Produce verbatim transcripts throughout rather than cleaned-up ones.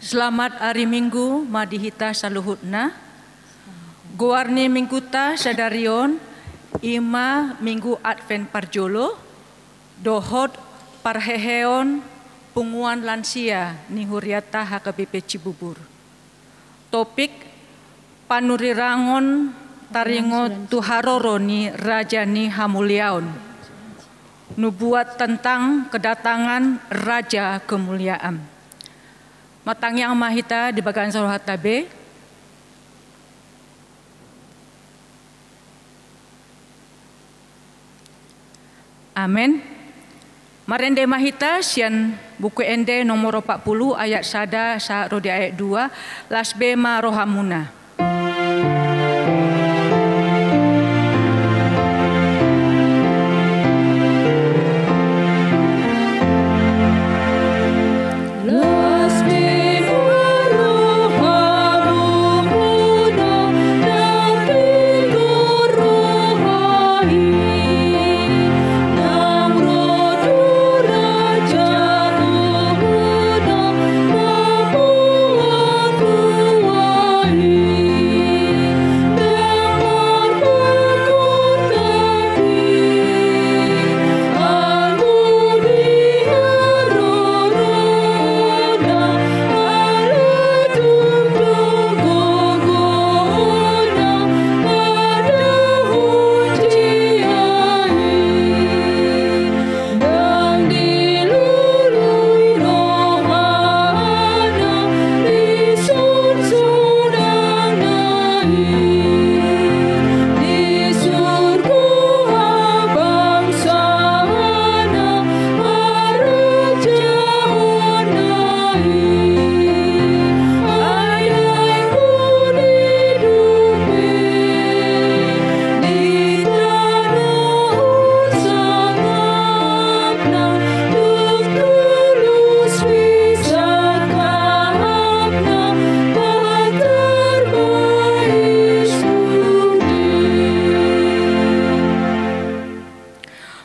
Selamat ari Minggu ma di hita saluhutna. Goar ni Mingguta sadari on i ma Minggu Advent parjolo, dohot parheheon punguan lansia ni huriata H K B P Cibubur. Topik: Panurirangon taringot tu haroro ni Raja ni Hamuliaon. Nubuat tentang kedatangan Raja Kemuliaan. Martangiang ma hita di bagasan rohanta be. Amen. Marende ma hita sian Buku Ende nomor opat pulu ayat sada sahat ro di ayat dua. Las be ma rohamuna.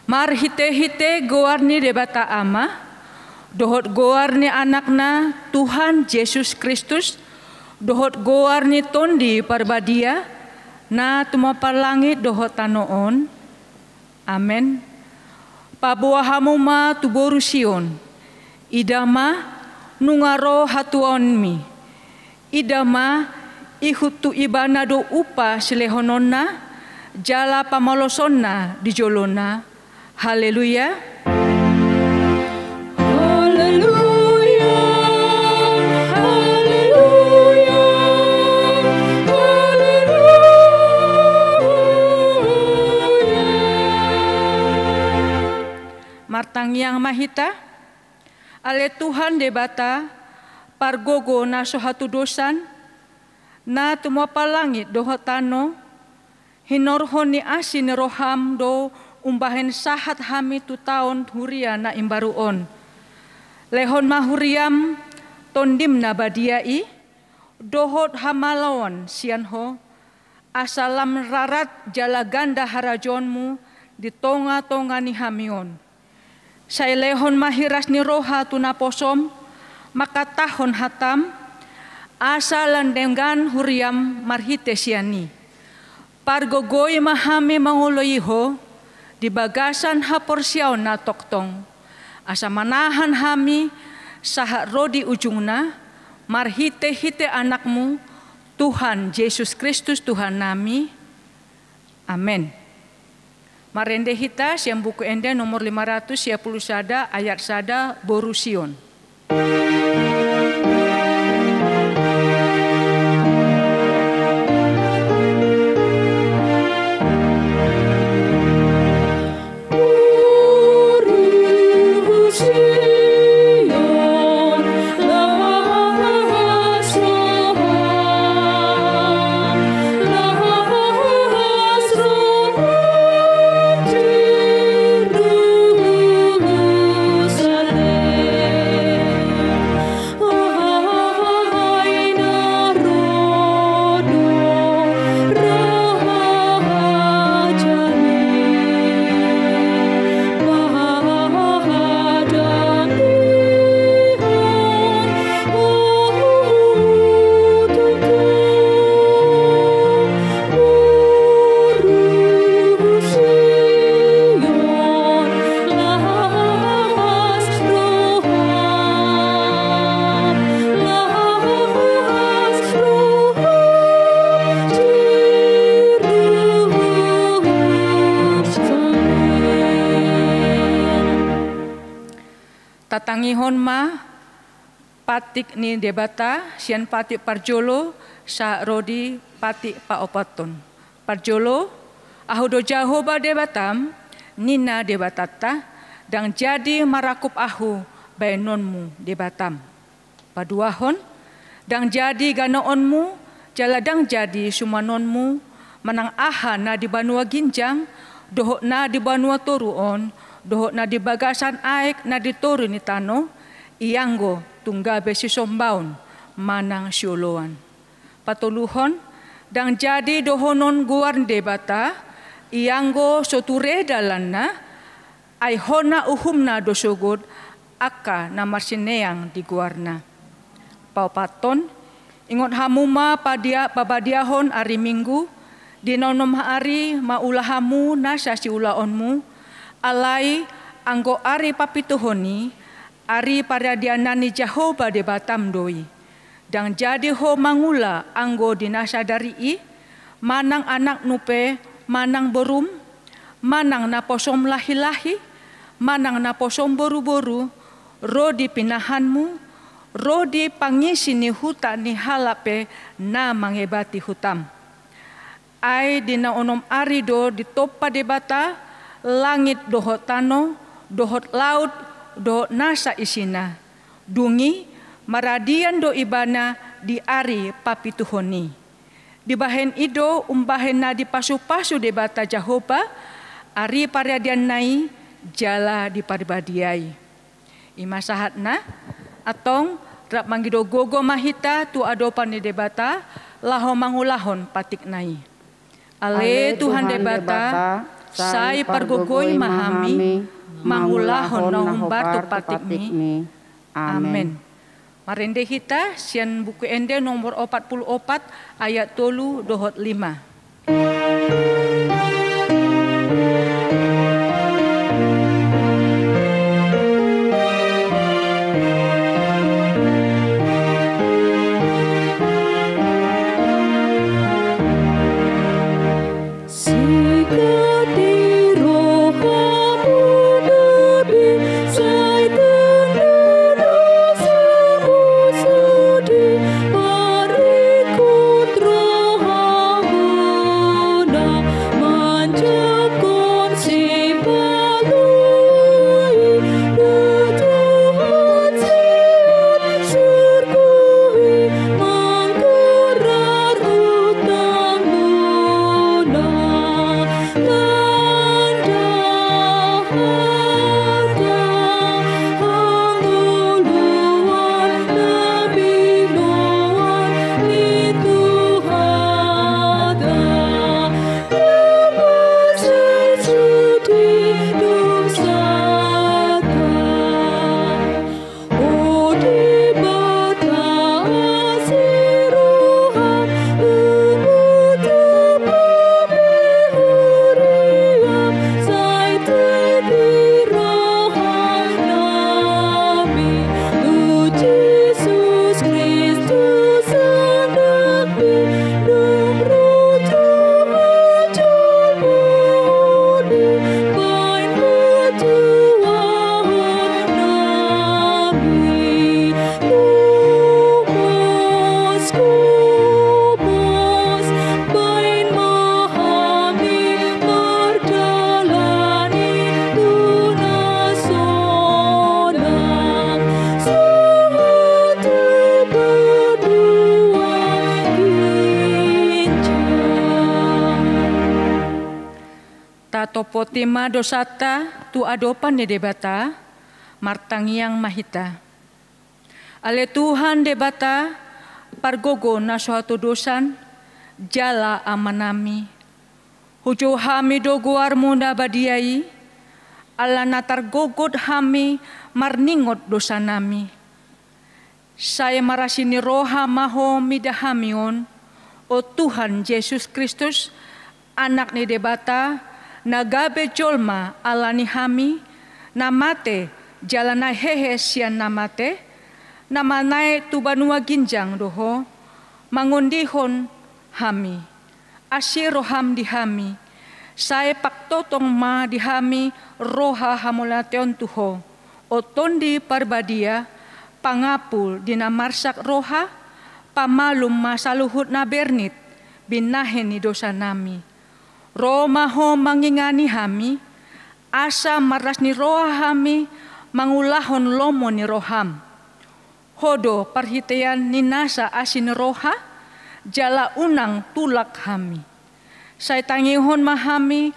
Marhitehite goar ni Debata Ama, dohot goar ni Anakna Tuhan Jesus Kristus, dohot goar ni Tondi Parbadia, na tumompa langit dohot tano on. Amen. Paboa hamu ma tu boru Sion. Ida ma, nunga ro hatuaonmi. Ida ma, ihut tu ibana do upa silehononna, jala pamalosonna di jolona. Haleluya. Haleluya, haleluya, haleluya. Martangiang ma hita. Ale Tuhan Debata, pargogo na so hatudosan, na tumompa langit dohot tano, hinorhon ni asi ni roham do umbahen sahat hami tu taon huria na imbaru on. Lehon ma huriam Tondim na badia i, dohot hamaloan sian ho, asa lam rarat jala ganda harajaonmu di tongatonga ni hami on. Sai lehon ma hiras ni roha tu naposom, mangkatahon hatam, asa lam denggan huriam marhite sian i. Pargogoi ma hami mangoloi ho, di bagasan haporseaon na tongtong, asa manahan hami sahat ro di ujungna, marhitehite Anakmu, Tuhan Jesus Kristus Tuhannami. Amen. Marende hita sian Buku Ende nomor lima ratus sia pulu sada ayat sada, boru Sion. Tatangihon ma patik ni Debata sian patik parjolo sahat ro di patik paopathon. Parjolo, Ahu do Jahowa Debatam, ninna Debatanta, ndang jadi marangkup Ahu baenonmu Debatam. Paduahon, ndang jadi ganaonmu, jala ndang jadi sumanonmu, manang aha na di banua ginjang, dohot na di banua toru on, dohot na di bagasan aek na di toru ni tano, ianggo tung gabe sisombaon manang sioloan. Patoluhon, ndang jadi dohonon goar ni Debata, ianggo so ture dalanna, ai hona uhumna do sogot angka na marsineang di goarna. Paopathon, ingot hamu ma padia-, pabadiahon ari Minggu, di na onom ari maula hamu nasa siulaonmu, alai anggo ari papituhon i, ari paradianan ni Jahowa Debatam do i. Ndang jadi ho mangula anggo di na sadari i, manang anakmu pe, manang borum, manang naposom lahilahi, manang naposom boruboru, ro di pinahanmu, ro di pangisi ni huta ni halak pe na mangebati hutam. Ai di na onom ari do ditompa Debata langit dohot tano, dohot laut, dohot nasa isina. Dung i maradian do Ibana di ari papituhon i. Dibahen i do umbahen na dipasupasu Debata Jahowa ari paradianna i jala diparibadiai. I ma sahatna, antong rap mangido gogo ma hita tu adopan ni Debata, laho mangulahon patikna i. Ale Tuhan Debata, sai pargogoi ma hami, mangulahon na hombar tu patikmi. Amen. Marende hita sian Buku Ende nomor opat pulu opat ayat tolu dohot lima. Tatompoti ma dosanta tu adopan ni Debata, martangiang ma hita. Ale Tuhan Debata, pargogo na so hatodosan, jala Amanami. Hujou hami do goarmu na badia i, ala na targogot hami marningot dosanami. Sai marasi ni roha ma ho mida hami on, o Tuhan Jesus Kristus, Anak ni Debata, na gabe jolma ala ni hami, na mate jala na hehe sian na mate, na manaek tu banua ginjang do ho, mangondihon hami. Asi roham di hami, sai pangtotong ma di hami roha hamauliateon tu ho, O Tondi Parbadia, pangapul di na marsak roha, pamalum ma saluhut na bernit, binahen ni dosanami. Ro ma Ho mangingani hami, asa marlas ni roha hami mangulahon lomo ni roham. Ho do parhitean ni nasa asi ni roha, jala unang tulak hami. Sai tangihon ma hami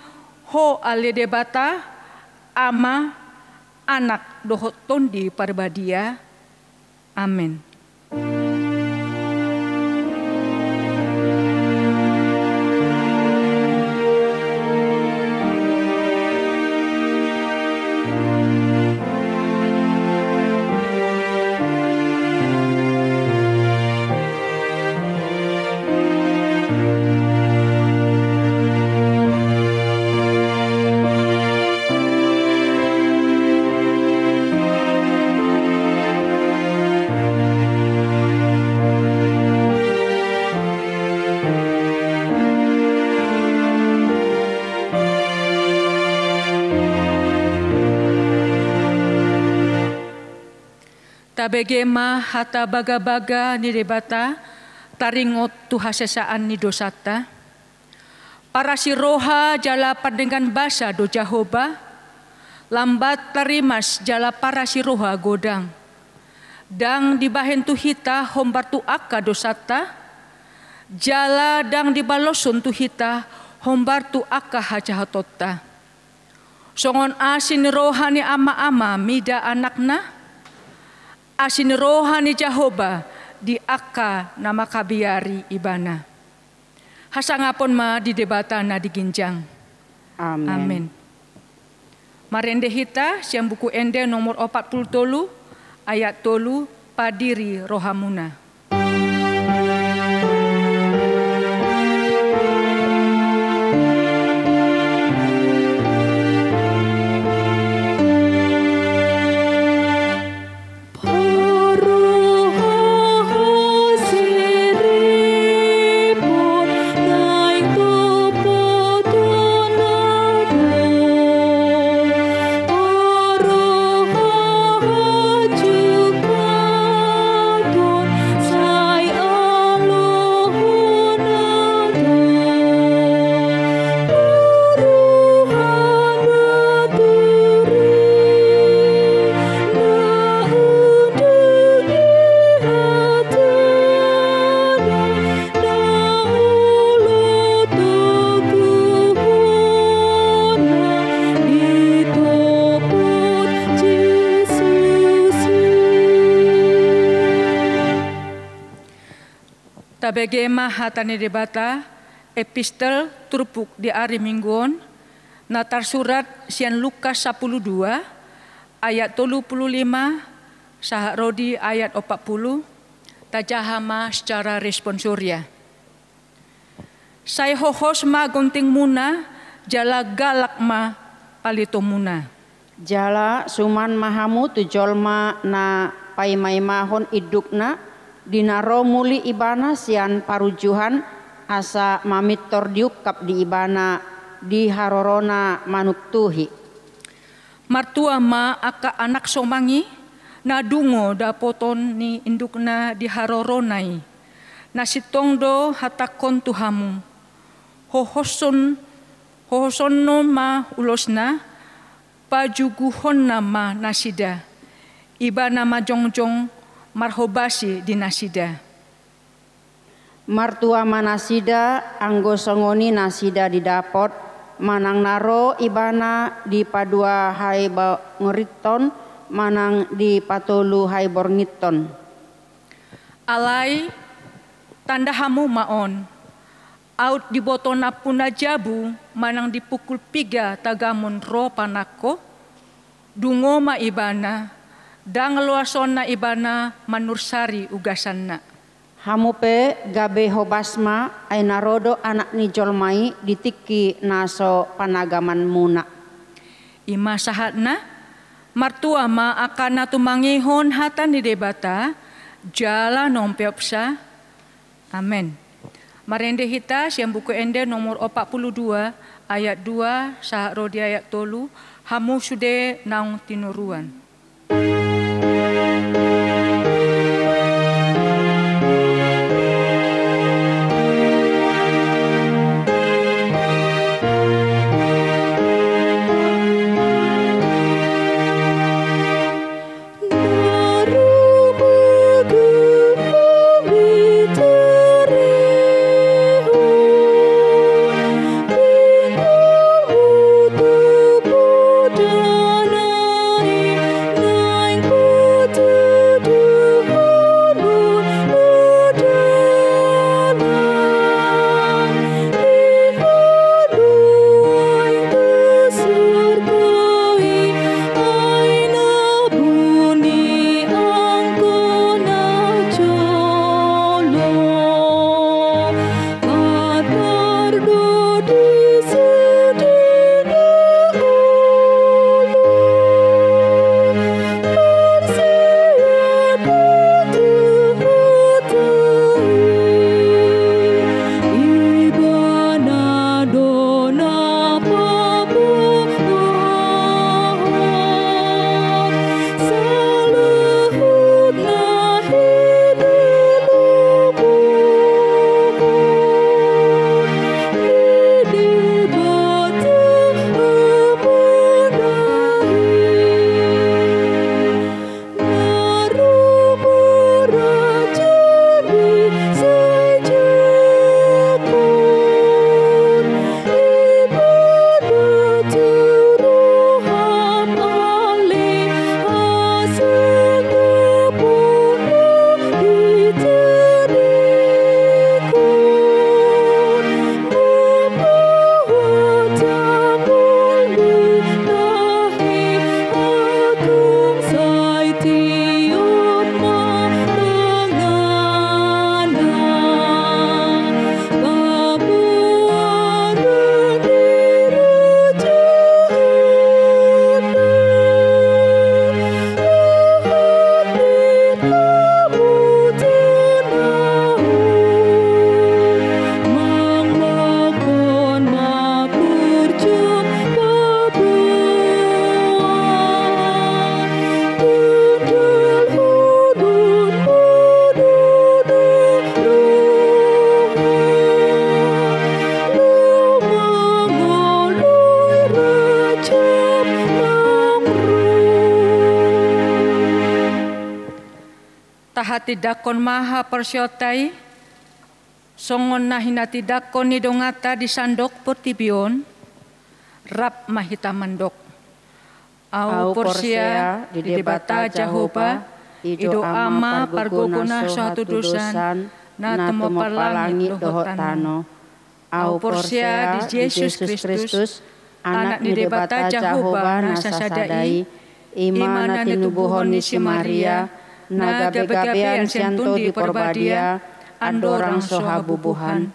Ho ale Debata, Ama, Anak dohot Tondi Parbadia. Amen. Tabege ma hata bagabaga ni Debata, taringot tu hasesaan ni dosanta. Parasiroha jala pardenggan basa do Jahowa, lambat tarimas jala parasiroha godang. Ndang dibahen tu hita hombar tu angka dosanta, jala ndang dibaloshon tu hita hombar tu angka hajahatonta. Songon asi ni roha ni ama-ama mida anakna, asi ni roha ni Jahowa di angka na mangkabiari ibana. Hasangapon ma di Debata na di ginjang. Amen. Amen. Marende hita sian Buku Ende nomor opat pulu tolu, ayat tolu, Padiri rohamuna. Tabege ma hata ni Debata, epistel turpuk di ari Minggu on, na tarsurat sian Lukas sampulu dua, ayat tolu pulu lima, sahat ro di ayat opat pulu, tajaha ma secara responsoria. Sai hohos ma gontingmuna, jala galak ma palitomuna. Jala suman ma hamu tu jolma na paimaimahon indukna, di na ro muli ibana sian parunjuhan, asa mamintor diungkap di ibana di harorona manuktuhi. Martua ma angka anak somang i, na dungo dapoton ni indukna di harorona i. Na sintong do hatangkon tu hamu. Hohoson, hohosonna ma ulosna, pajuguhonna ma nasida. Ibana ma jongjong marhobasi di nasida. Martua ma nasida, anggo songon i nasida didapot, manang na ro ibana dipadua haiborngithon, manang dipatolu haiborngithon. Alai, tanda hamu ma on, aut diboto nampuna jabu, manang dipukul piga tagamon ro panangko, dungo ma ibana, ndang loasonna ibana manursari ugasanna. Hamu pe gabe hobas ma, ai na ro do Anak ni jolma i di tingki na so panagamanmuna. I ma sahatna, martua ma angka na tumangihon hata ni Debata, jala na umpeopsa. Amen. Marende hita sian Buku Ende nomor opat pulu dua, ayat dua, sahat ro di ayat tolu, hamu sude naung tinoruan. Tahatindangkon ma haporseaonta i, songon na hinatindangkon ni donganta di sandok portibi on. Rap ma hita mandok. Ahu porsea di Debata Jahowa, i do Ama pargogona so hatudosan, na tumompa langit dohot tano. Ahu porsea di Jesus Kristus, Anak ni Debata Jahowa na sasada i, i ma na tinubuhon ni si Maria, na gabegabean sian Tondi Parbadia, andorang so habubuhan.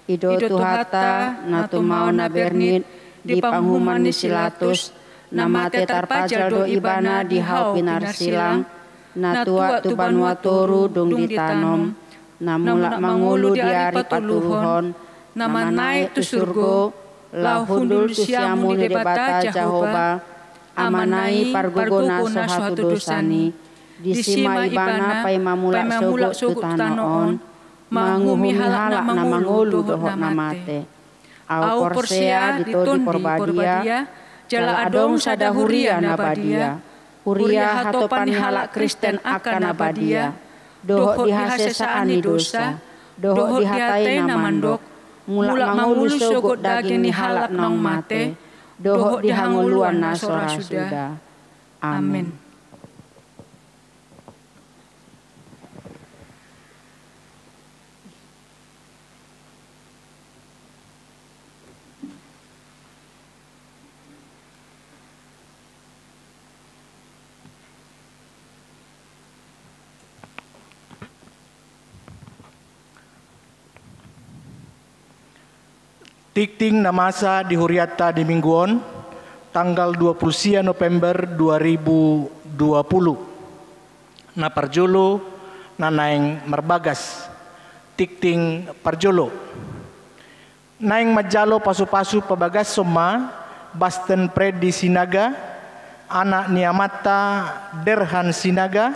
I do Tuhanta, na tumaon na bernit di panguhuman ni si Latus, na mate tarpajal do Ibana di hau pinarsilang, na tuat tu banua toru dung ditanom, na mulak mangolu di ari patoluhon, na manaek tu surgo, laho hundul tu siamun ni Debata Jahowa, Amana i pargogona so hatudosan i. Disi ma Ibana paima mulak sogot tu tano on, manguhumi halak na mangolu dohot na mate. Ahu porsea di Tondi Parbadia, jala adong sada huria na badia, huria hatopan ni halak Kristen angka na badia, dohot di hasesaan ni dosa, dohot di hata i na mandok, mulak mangolu sogot daging ni halak naung mate, dohot di hangoluan na so ra suda. Amen. Tingting na masa di hurianta di minggu on, tanggal dua puluh sia November dua ribu dua puluh. Na parjolo, na naeng marbagas, tingting parjolo. Naeng manjalo pasupasu pabagashon ma Basten Freddy Sinaga, Anak ni amanta Derhan Sinaga,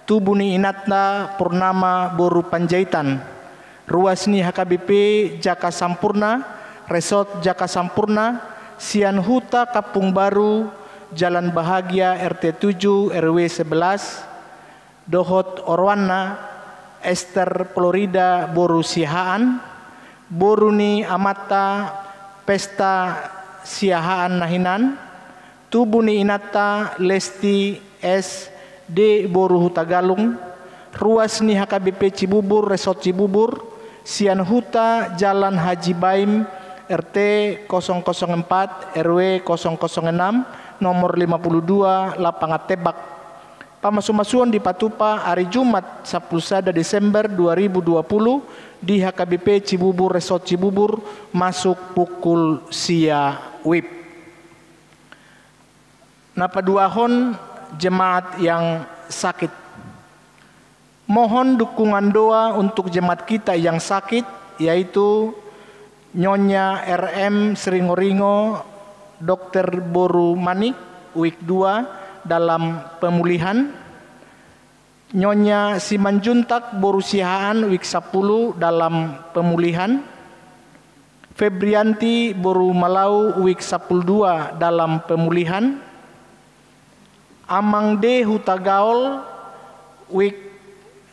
tubu ni inanta Purnama boru Panjaitan, ruas ni H K B P Jaka Sampurna, Resort Jaka Sampurna, sian Huta Kampung Baru, Jalan Bahagia, R T tujuh, R W sebelas, dohot oroanna Ester Florida boru Siahaan, boru ni amanta Pesta Siahaan na hinan, tubu ni inanta Lesti S D boru Hutagalung, ruas ni H K B P Cibubur, Resort Cibubur, sian Huta Jalan Haji Baim, R T kosong kosong empat, R W kosong kosong enam, nomor lima puluh dua, Lapangan Tembak. Pamasumasuon dipatupa ari Jumat sampulu sada Desember dua ribu dua puluh di H K B P Cibubur, Resort Cibubur, masuk pukul sia wib. Na paduahon, jemaat yang sakit. Mohon dukungan doa untuk jemaat kita yang sakit, yaitu Nyonya R M Sringoringo, Dokter boru Manik, week dua, dalam pemulihan. Nyonya Simanjuntak boru Siahaan, week sampulu, dalam pemulihan. Febrianti boru Malau, week sampulu dua, dalam pemulihan. Amang D Hutagaol, week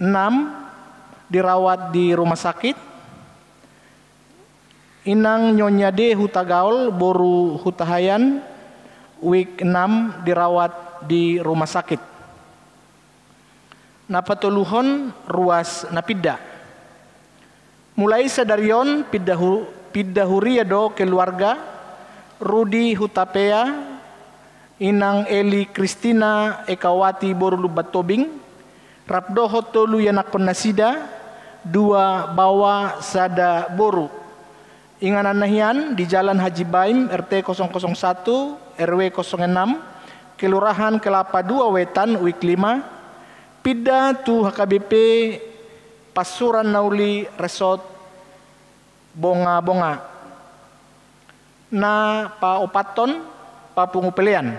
enam, dirawat di rumah sakit. Inang Nyonya D Hutagaol boru Hutahaean, week enam, dirawat di rumah sakit. Na patoluhon, ruas na pinda. Mulai sadari on pinda hu-, pinda huria do keluarga Rudi Hutapea, Inang Eli Kristina Ekawati boru Lumban Tobing, rap dohot tolu ianakkon nasida, dua baoa sada boru. Ingananna hian di Jalan Haji Baim, R T kosong kosong satu, R W kosong enam, Kelurahan Kelapa dua Wetan, week lima, pinda tu H K B P Pansuran Na Uli, Resort Bongabonga. Na paopathon, papungu pelean.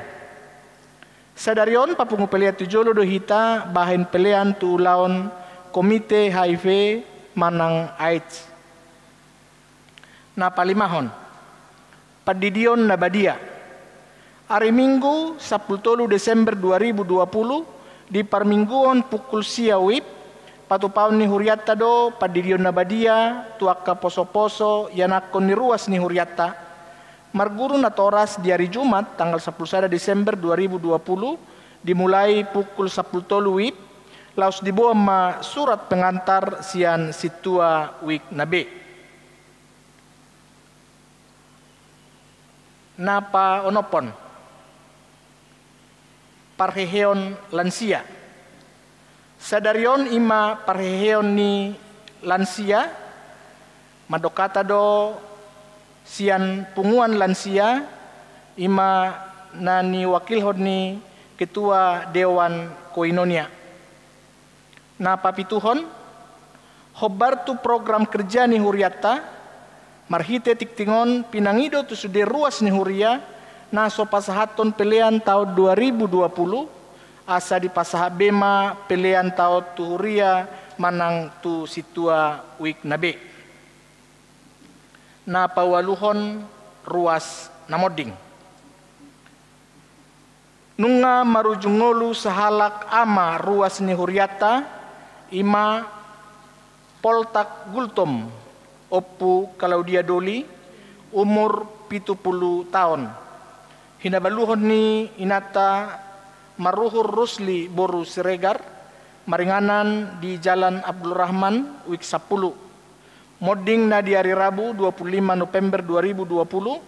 Sadari on papungu pelean tu jolo do hita bahen pelean tu ulaon Komite H I V manang AIDS. Na palimahon, pandidion na badia. Ari Minggu, sampulu tolu Desember dua ribu dua puluh, di parmingguon pukul sia wib, patupaon ni hurianta do pandidion na badia tu angka poso-poso ianakkon ni ruas ni hurianta. Marguru natoras di ari Jumat, tanggal sampulu sada Desember dua ribu dua puluh, dimulai pukul sampulu tolu wib, laos diboan ma surat pengantar sian sintua week na bee. Na paonomhon, parheheon lansia. Sadari on i ma parheheon ni lansia, mandok hata do sian punguan lansia, i ma na niwakilhon ni Ketua Dewan Koinonia. Na papituhon, hombar tu program kerja ni hurianta, marhite tingting on pinangido tu sude ruas ni huria na so pasahathon pelean taon dua ribu dua puluh, asa dipasahat be ma pelean taon tu huria manang tu sintua week na bee. Na paualuhon, ruas na monding. Nunga marujung ngolu sahalak ama ruas ni hurianta, i ma Poltak Gultom, Ompu Claudia Doli, umur pitu pulu taon. Hinabaluhon ni inanta maruhur Rusli boru Siregar, maringanan di Jalan Abdul Rahman, week sampulu. Monding na di ari Rabu dua pulu lima November dua ribu dua puluh,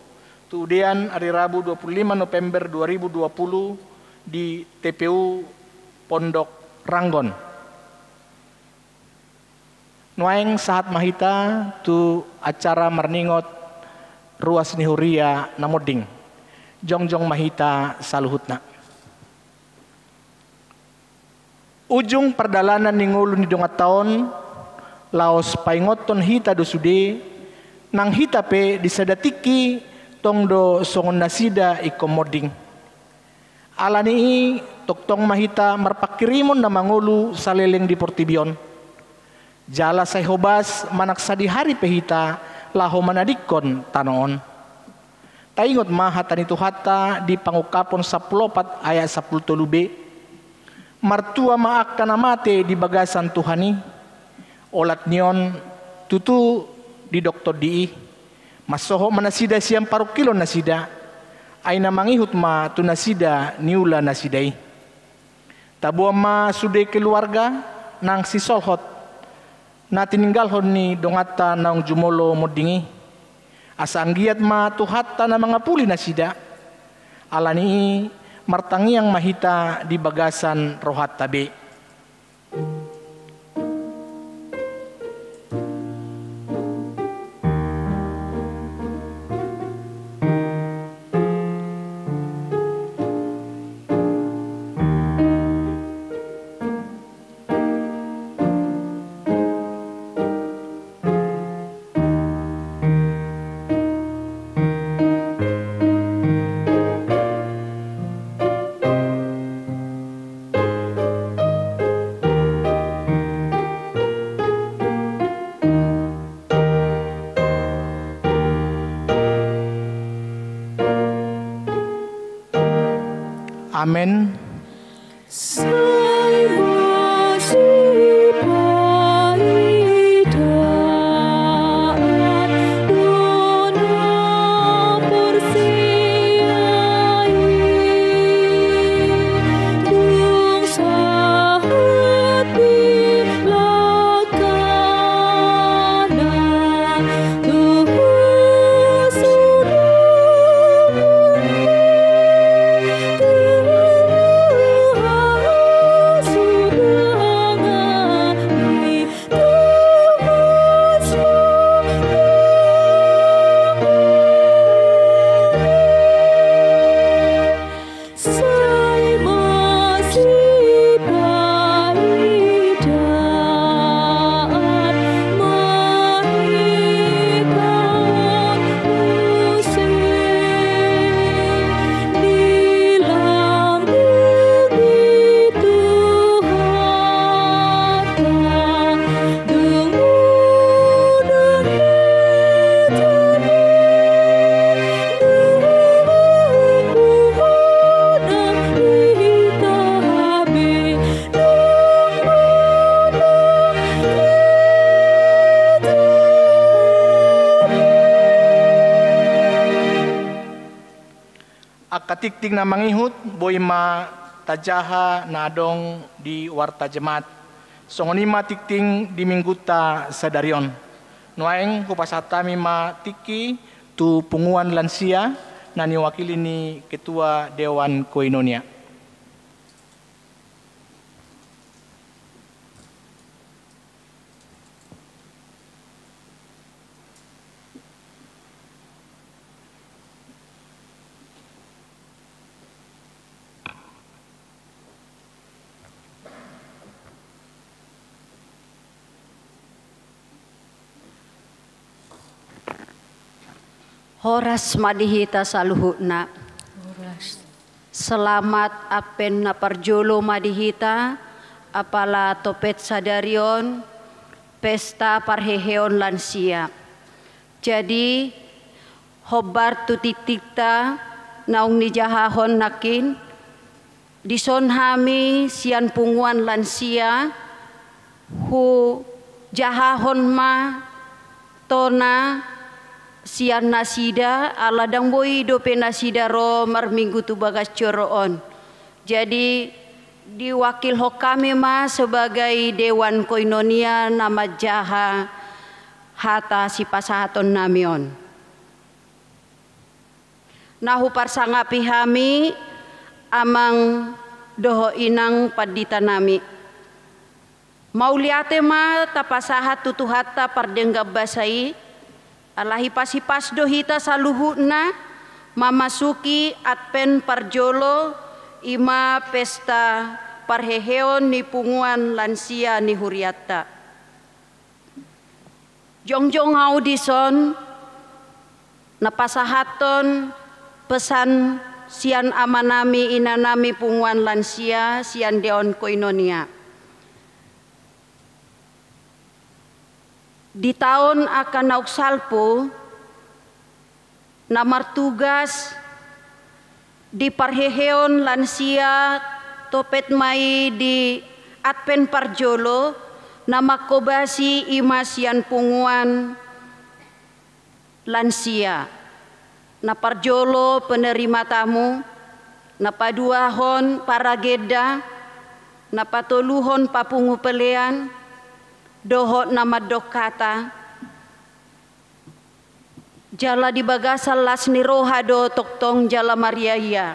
tu udean ari Rabu dua pulu lima November dua ribu dua puluh di T P U Pondok Ranggon. Nuaeng sahat ma hita tu acara marningot ruas ni huria na monding. Jongjong ma hita saluhutna. Ujung pardalanan ni ngolu ni donganta on, laos paingothon hita do sude, nang hita pe di sada tingki tong do songon nasida ingkon monding. Ala ni i, tongtong ma hita marpanghirimon na mangolu saleleng di portibi on. Jala sai hobas manang sadihari pe hita laho manadingkon tano on. Taingot ma hata ni Tuhanta di Pangungkapon sampulu opat ayat sampulu tolu b: Martua ma angka na mate di bagasan Tuhan i. Olat ni on, tutu didok Tondi i: Mansohot ma nasida sian parungkilon nasida, ai na mangihut ma tu nasida niula nasida i. Taboan ma sude keluarga nang sisolhot na tininggalhon ni donganta naung jumolo monding i, asa anggiat ma Tuhanta na mangapuli nasida. Ala ni i, martangiang ma hita di bagasan rohanta be. Amen. Sai masipaidaan do na porsea i, dung sahat bilangkana tu sude, tu hasudangan i. Angka tingting na mangihut, boi ma tajaha na adong di Warta Jemaat. Songon i ma tingting di minggunta sadari on. Nuaeng hupasahat hami ma tingki tu punguan lansia na niwakili ni Ketua Dewan Koinonia. Horas ma di hita saluhutna. Horas. Selamat Advent na parjolo ma di hita, apala topet sadari on pesta parheheon lansia. Jadi, hombar tu tingtingta naung nijahahon nangkin, dison hami sian punguan lansia, hujahahon ma tona sian nasida, ala ndang boi dope nasida ro marminggu tu bagas joro on. Jadi, diwakilhon hami ma sebagai Dewan Koinonia na manjaha hata sipasahatonnami on. Na huparsangapi hami, amang dohot inang panditanami. Mauliate ma tapasahat tu Tuhanta pardenggan basa i, ala hipas-hipas do hita saluhutna mamasuki Advent parjolo, i ma pesta parheheon ni punguan lansia ni hurianta. Jongjong ahu dison na pasahathon pesan sian amanami inanami punguan lansia sian dewan koinonia. Di taon angka naung salpu, na martugas di parheheon lansia topet ma i di Advent parjolo, na manghobasi i ma sian punguan lansia. Na parjolo penerima tamu, na paduahon paragenda, na patoluhon papungu pelean, dohot na mandok hata, jala di bagasan las ni roha do tongtong jala mariaia.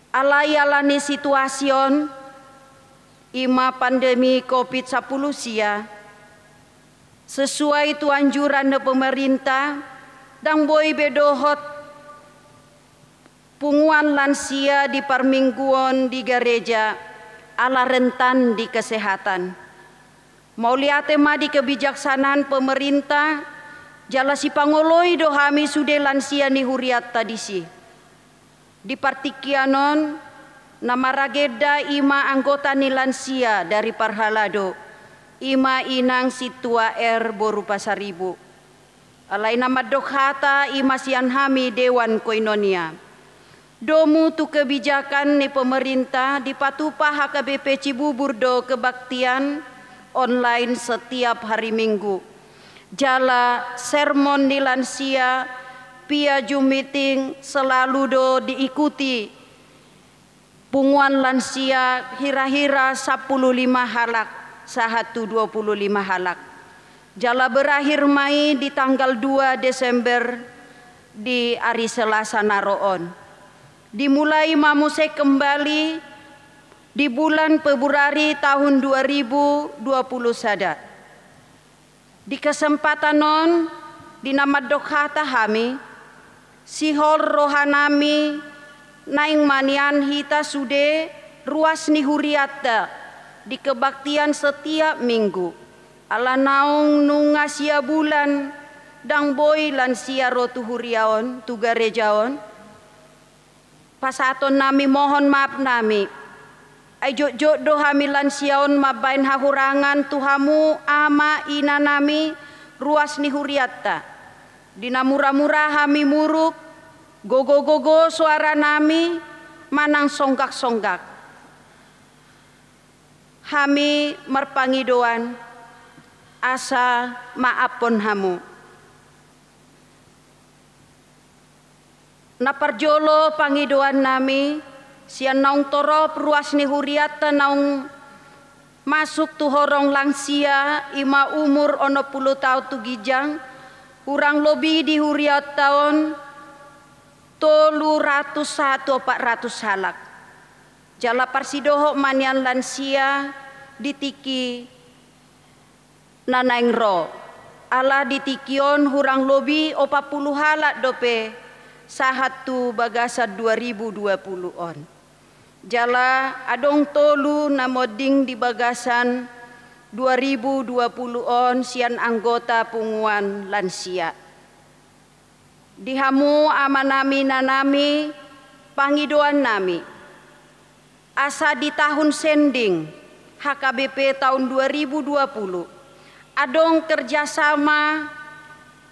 Alai ala ni situasi on, i ma pandemi covid sampulu sia, sesuai tu anjuran ni pemerintah, ndang boi be dohot punguan lansia di parmingguon di gareja ala rentan di kesehatan. Mauliate ma di kebijaksanaan pemerintah, jala sipangoloi do hami sude lansia ni hurianta disi. Di partingkian on, na maragenda i ma anggota ni lansia dari parhalado, i ma inang Sintua R boru Pasaribu. Alai na mandok hata i ma sian hami dewan koinonia. Domu tu kebijakan ni pemerintah, dipatupa H K B P Cibubur do kebaktian online setiap hari Minggu. Jala sermon ni lansia via Zoom meeting selalu do diikuti punguan lansia hira-hira sampulu lima halak sahat tu dua pulu lima halak. Jala berakhir ma i di tanggal dua Desember di ari Selasa na ro on. Dimulai ma muse kembali di bulan Februari tahun dua ribu dua puluh sada. Di kesempatan on, di na mandok hata hami, sihol rohanami naeng ma nian hita sude ruas ni hurianta di kebaktian setiap minggu. Ala naung nunga sia bulan ndang boi lansia ro tu huria on, tu gareja on. Pasahatonnami mohon maafnami. Ai jotjot do hami lansia on mambaen hahurangan tu hamu ama inanami ruas ni hurianta. Di na mura-mura hami muruk, gogo-gogo soaranami manang songgak-songgak. Hami marpangidoan asa maaphon hamu. Na parjolo pangidoannami sian naung torop ruas ni hurianta naung masuk tu horong lansia, i ma umur onom pulu taon tu ginjang, hurang lobi di hurianta on tolu ratus sahat tu opat ratus halak. Jala parsidohot ma nian lansia di tingki na naeng ro. Ala di tingki on hurang lobi opat pulu halak dope sahat tu bagasan dua ribu dua pulu on. Jala adong tolu na monding di bagasan dua ribu dua pulu on sian anggota punguan lansia. Di hamu amanami inanami, pangidoannami asa di tahun sending H K B P tahun dua ribu dua pulu adong kerjasama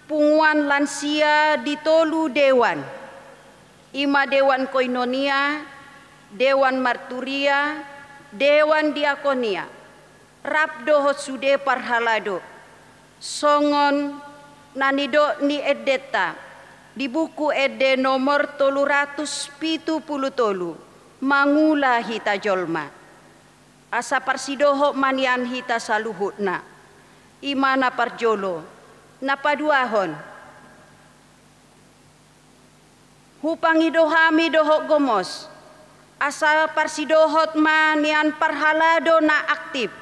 punguan lansia di tolu dewan, i ma dewan koinonia, dewan marturia, dewan diakonia, rap dohot sude parhalado. Songon na nidok ni endenta di Buku Ende nomor tolu ratus pitu pulu tolu, mangula hita jolma. Asa parsidohot ma nian hita saluhutna. I ma na parjolo. Na paduahon, hupangido hami dohot gomos asa parsidohot ma nian parhalado na aktif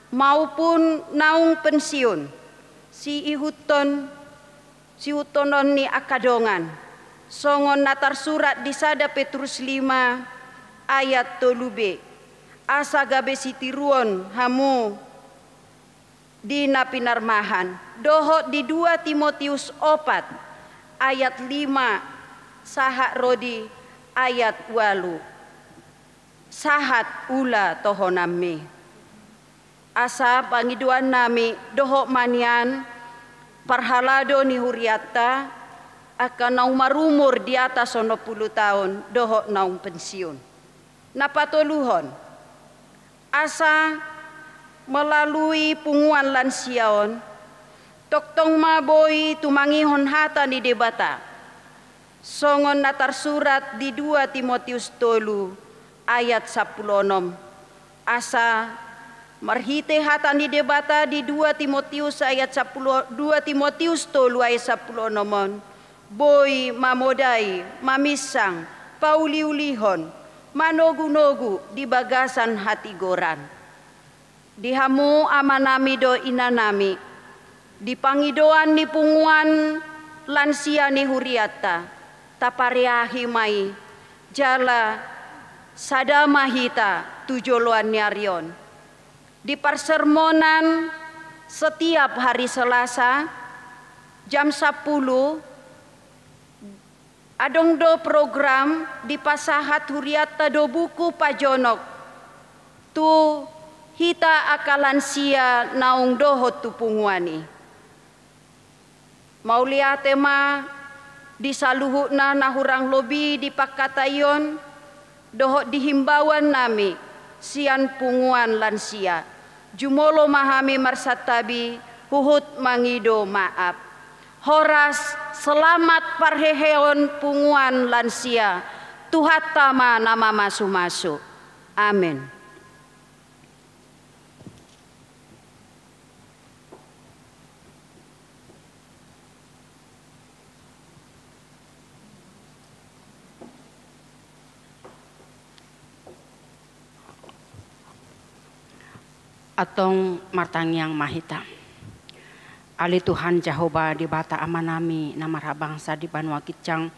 maupun naung pensiun, siihuthon, siihuthonon ni angka dongan, songon na tarsurat di sada Petrus lima ayat tolu b, asa gabe sitiruon hamu di na pinarmahan, dohot di dua Timotius opat ayat lima Sahat ro di ayat ualu. Sahat ula tohonanmi. Asa pangidoannami dohot ma nian parhalado ni hurianta, angka naung marumur di atas onom pulu taon dohot naung pensiun. Na patoluhon, asa melalui punguan lansia on, tongtong ma boi tumangihon hata ni Debata. Songon na tarsurat di dua Timotius tolu ayat sampulu onom. Asa marhite hata ni Debata di dua Timotius ayat sampulu, dua Timotius tolu ayat sampulu onom on, boi mamodai, maminsang, pauliulihon, manogunogu di bagasan hatigoran. Di hamu amanami dohot inanami, di pangidoan ni punguan lansia ni hurianta, tapareahi ma i, jala sada ma hita tu joloan ni ari on. Di parsermonan setiap hari Selasa, jam sampulu, adong do program dipasahat hurianta do buku pajonok tu hita angka lansia naung dohot tu punguan i. Mauliate ma di saluhutna na hurang lobi di pangkataion dohot di himbauannami sian punguan lansia. Jumolo ma hami marsantabi, huhut mangido maaf. Horas, selamat parheheon punguan lansia. Tuhanta ma na mamasumasu. Amen. Antong martangiang ma hita. Ale Tuhan Jahowa Debata Amanami na marhabangsa di banua ginjang,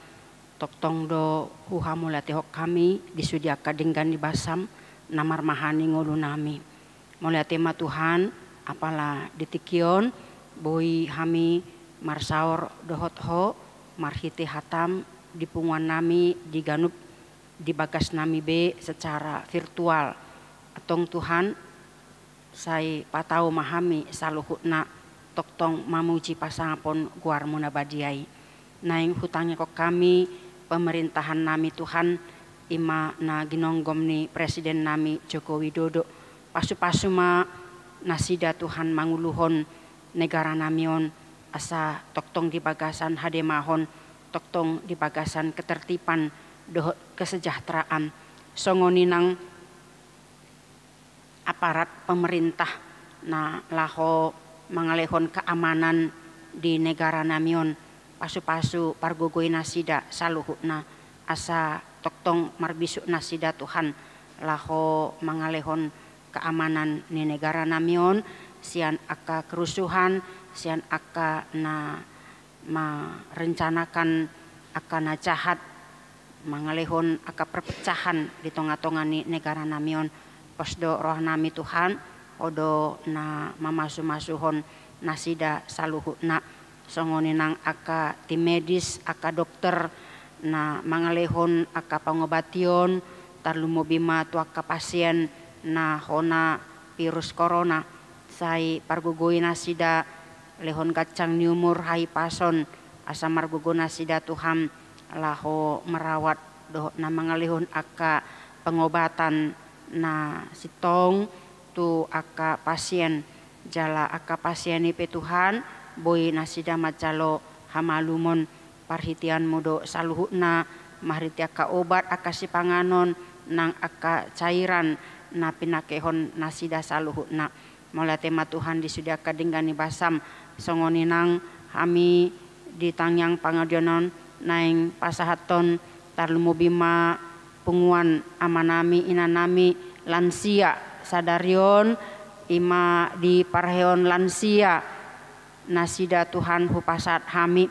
tongtong do huhamauliatehon hami di sude angka denggan ni basam na marmahani ngolunami. Mauliate ma Tuhan, apala di tingki on boi hami marsaor dohot Ho marhite hatam di punguannami di ganup di bagasnami be secara virtual. Antong Tuhan, sai patau ma hami saluhutna tongtong mamuji pasangapon goarmu na badia i. Naeng hutangihon hami pemerintahan nami Tuhan, i ma na ginonggom ni presiden nami Joko Widodo. Pasupasu ma nasida Tuhan manguluhon negara nami on, asa tongtong di bagasan hademahon, tongtong di bagasan ketertiban dohot kesejahteraan. Songon i nang aparat pemerintah na laho mangalehon keamanan di negara nami on, pasupasu pargogoi nasida saluhutna, asa tongtong marbisuk nasida Tuhan laho mangalehon keamanan ni negara nami on sian angka kerusuhan, sian angka na merencanakan angka na jahat, mangalehon angka perpecahan di tongatonga ni negara nami on. Pos do roha nami Tuhan, Ho do na mamasumasuhon nasida saluhutna. Songon i nang angka tim medis, angka dokter na mangalehon angka pangobation, tarlumobi ma tu angka pasien na hona virus corona. Sai pargogoi nasida, lehon ganjang ni umur, hahipason, asa margogo nasida Tuhan laho merawat dohot na mangalehon angka pengobatan na sintong tu angka pasien. Jala angka pasien i pe Tuhan, boi nasida manjalo hamalumon, parhiteanmu do saluhutna, marhite angka obat, angka sipanganon, nang angka cairan na pinangkehon nasida saluhutna. Mauliate ma Tuhan di sude angka denggan ni basam. Songon i nang hami di tangiang pangadion on naeng pasahathon, tarlumobi ma punguan amanami, inanami, lansia sadari on, i ma di parheon lansia nasida Tuhan hupasahat hami.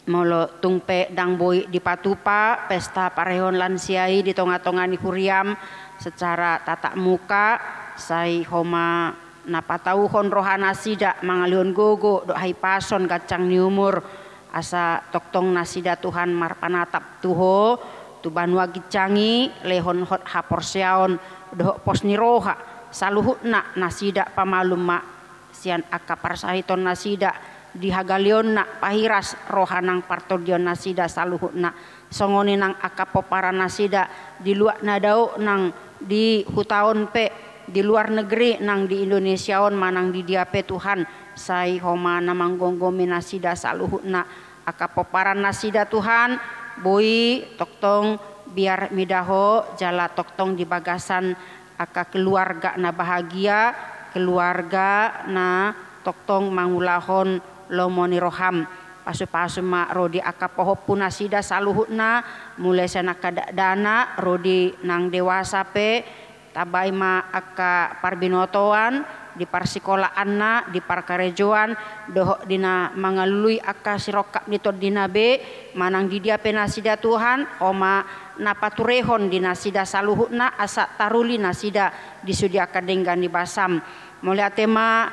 Molo tung pe ndang boi dipatupa pesta parheon lansia i di tongatonga ni huriam secara tatap muka, sai Ho ma na patauhon roha nasida mangalehon gogo dohot hahipason, ganjang ni umur, Asa tongtong nasida Tuhan marpanatap tu Ho, tu banua ginjang i, lehon hot haporseaon dohot pos ni roha saluhutna nasida pamalum ma sian angka parsahiton nasida di hagaleonna, pahiras roha nang partondion nasida saluhutna. Songon i nang angka pomparan nasida di luat na dao nang di huta on pe, di luar negeri nang di Indonesia on manang di dia pe Tuhan, sai Ho ma na manggomgomi nasida saluhutna. Angka pomparan nasida Tuhan, boi tongtong biar mida Ho jala tongtong di bagasan angka keluarga na bahagia, keluarga na tongtong mangulahon lomo ni roham. Pasupasu ma ro di angka pahompu nasida saluhutna, mulai sian angka dakdanak ro di nang dewasa pe, tambai ma angka parbinotoan di parsikolaanna, di parkarejoan, dohot di na mangalului angka sirongkap ni tondina be, manang di dia pe nasida Tuhan, Ho ma na paturehon di nasida saluhutna asa taruli nasida di sude angka denggan ni basam. Mauliate ma,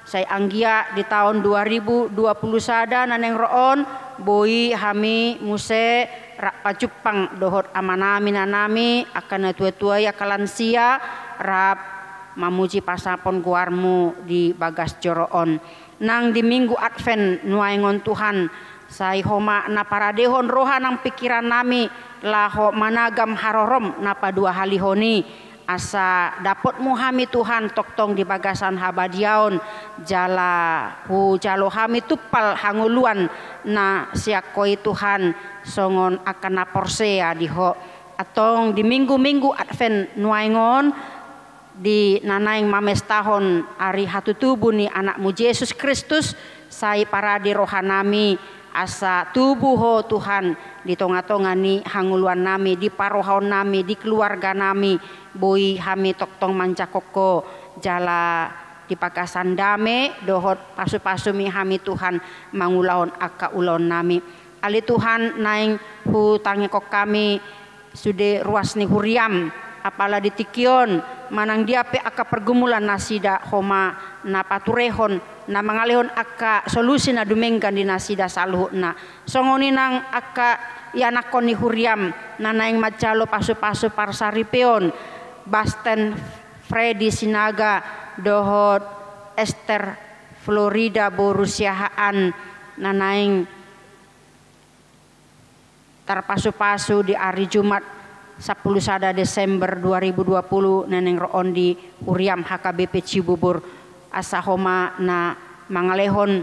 sai anggiat di taon dua ribu dua puluh sada na naeng ro on, boi hami muse rap pajumpang dohot amanami, inanami, angka natuatua i, angka lansia, rap mamuji pasapon goarmu di bagas joro on. Nang di Minggu Advent nuaeng on Tuhan, sai Ho ma na paradehon roha nang pingkirannami laho managam harorom na paduahalihon i, asa dapotmu hami Tuhan tongtong di bagasan habadiaon, jala hujalo hami tumpal hangoluan na sian Ho i Tuhan, songon angka na porsea di Ho. Antong di Minggu-minggu Advent nuaeng on, di na naeng mamestahon ari hatutubu ni Anakmu Jesus Kristus, sai parade rohanami, asa tubu Ho Tuhan di tonga-tonga ni hangoluannami, di parrohaonnami, di keluarganami, boi hami tongtong manjangkon Ho, jala di bagasan dame dohot pasu-pasumi hami Tuhan mangulahon angka ulaonnami. Ale Tuhan, naeng hutangihon hami sude ruas ni huriam, apala di tingki on, manang dia pe angka pergumulan nasida, Ho ma na paturehon, na mangalehon angka solusi na dumenggan di nasida saluhutna. Songon i nang angka ianakhon ni huriam na naeng manjalo pasu-pasu parsaripeon, Basten Freddy Sinaga dohot Ester Florida boru Siahaan na naeng tarpasu-pasu di ari Jumat sampulu sada Desember dua ribu dua puluh na naeng ro on di huriam H K B P Cibubur, asa Ho ma na mangalehon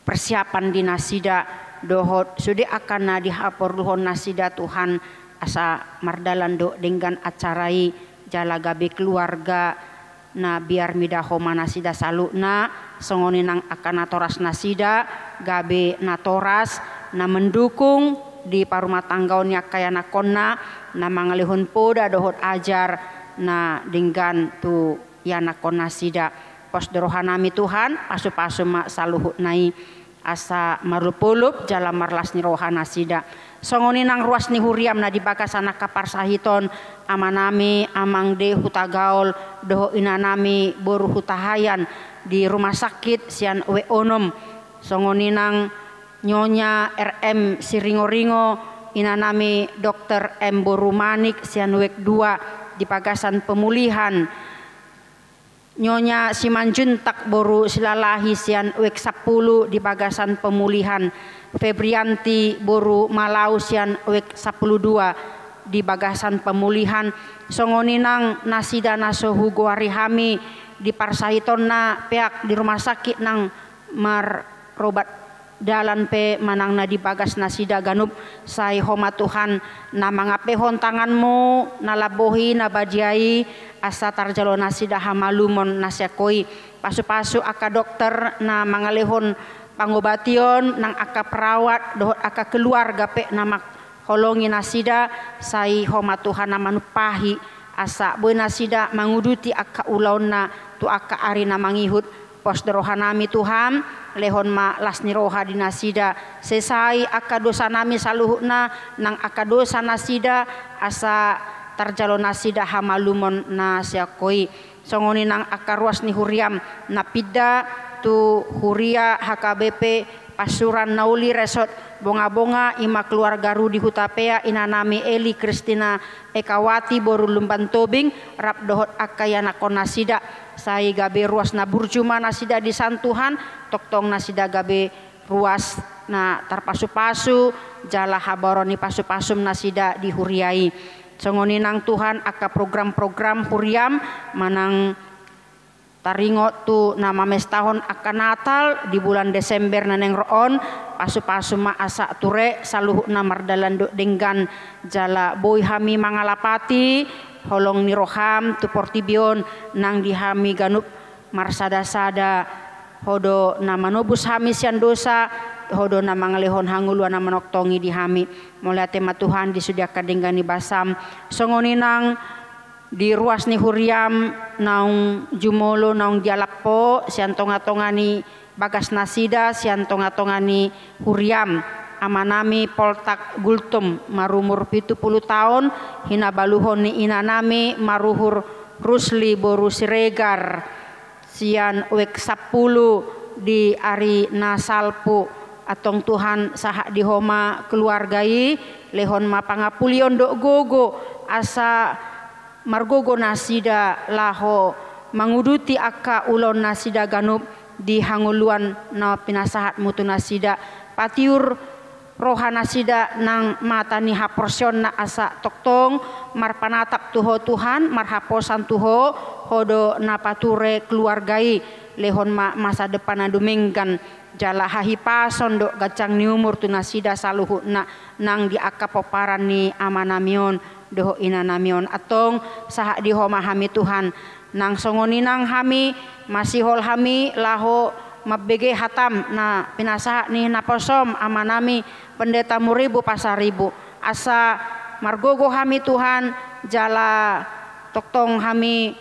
persiapan di nasida dohot sude angka na dihaporluhon nasida Tuhan, asa mardalan do denggan acara i jala gabe keluarga na biar mida Ho ma nasida saluhutna, songon i nang angka natoras nasida, gabe natoras na mendukung di parumatanggaon ni angka ianakhonna, na mangalehon poda dohot ajar na denggan tu ianakhon nasida. Pos do rohanami Tuhan, pasu-pasu ma saluhutna i. Asa marolopolop jala marlas ni roha nasida. Songon i nang ruas ni huriam na di bagasan angka parsahiton, amanami Amang D. Hutagaol dohot inanami boru Hutahaean di rumah sakit sian wijk onom. Songon i nang Nyonya R M Siringoringo, inanami Dokter M boru Manik sian wijk dua di bagasan pemulihan. Nyonya Simanjuntak boru Silalahi sian wijk sampulu di bagasan pemulihan, Febrianti boru Malau sian wijk sampulu dua di bagasan pemulihan, songon i nang nasida na so hugoari hami di parsahitonna, peak di rumah sakit nang mar- robat dalan pe manang na di bagas nasida ganup, sai Ho ma Tuhan na mangampehon tanganmu na lambok i, na badia i, asa tarjalo nasida hamalumon na sian Ho i. Pasu-pasu angka dokter na mangalehon pangobation nang angka perawat dohot angka keluarga pe na mangholongi nasida, sai Ho ma Tuhan na manumpahi, asa boi nasida manguduti angka ulaonna tu angka ari na mangihut. Pos do rohanami Tuhan, lehon ma las ni roha di nasida, sesai angka dosanami saluhutna nang angka dosa nasida, asa tarjalo nasida hamalumon na sian Ho i. Songon i nang angka ruas ni huriam na pinda tu huria H K B P Pasuruan na uli resort Bongabonga, ima keluarga Rudi Hutapea, inanami Eli Kristina Ekawati boru Lumban Tobing, rap dohot angka ianakhon nasida. Sai gabe ruas na burju ma nasida di Tuhan, tongtong nasida gabe ruas na tarpasupasu, jala habaoron ni pasupasum nasida di huria i. Songon i nang Tuhan angka program-program huriam manang taringot tu na mamestahon angka Natal di bulan Desember na naeng ro on, pasupasu ma asa ture saluhutna mardalan dohot denggan, jala boi hami mangalapati holong ni roham tu portibi on, nang di hami ganup marsadasada. Ho do na manobus hami sian dosa, Ho do na mangalehon hangoluan na manongtongi di hami. Mauliate ma Tuhan di sude angka denggan ni basam. Songon i nang di ruas ni huriam naung jumolo naung dialap Ho sian tongatonga ni bagas nasida, sian tongatonga ni huriam, amanami Poltak Gultom marumur pitu pulu taon, hinabaluhon ni inanami maruhur Rusli boru Siregar, sian wijk sampulu di ari na salpu. Antong Tuhan, sahat di Ho ma keluarga i, lehon ma pangapulion dohot gogo, asa margogo nasida laho manguduti angka ulaon nasida ganup di hangoluan na pinasahatmu tu nasida. Patiur roha nasida nang mata ni haporseaonna asa tongtong marpanatap tu Ho Tuhan, marhaposan tu Ho. Ho do na pature keluarga i, lehon ma masa depan na dumenggan, jala hahipason dohot ganjang ni umur tu nasida saluhutna nang di angka pomparan ni amanami on dohot inanami on. Antong sahat di Ho ma hami Tuhan. Nang songon i nang hami, masihol hami laho mambege hatam na pinasahat ni naposom amanami Pendeta Muribu Pasaribu. Asa margogo hami Tuhan, jala tongtong hami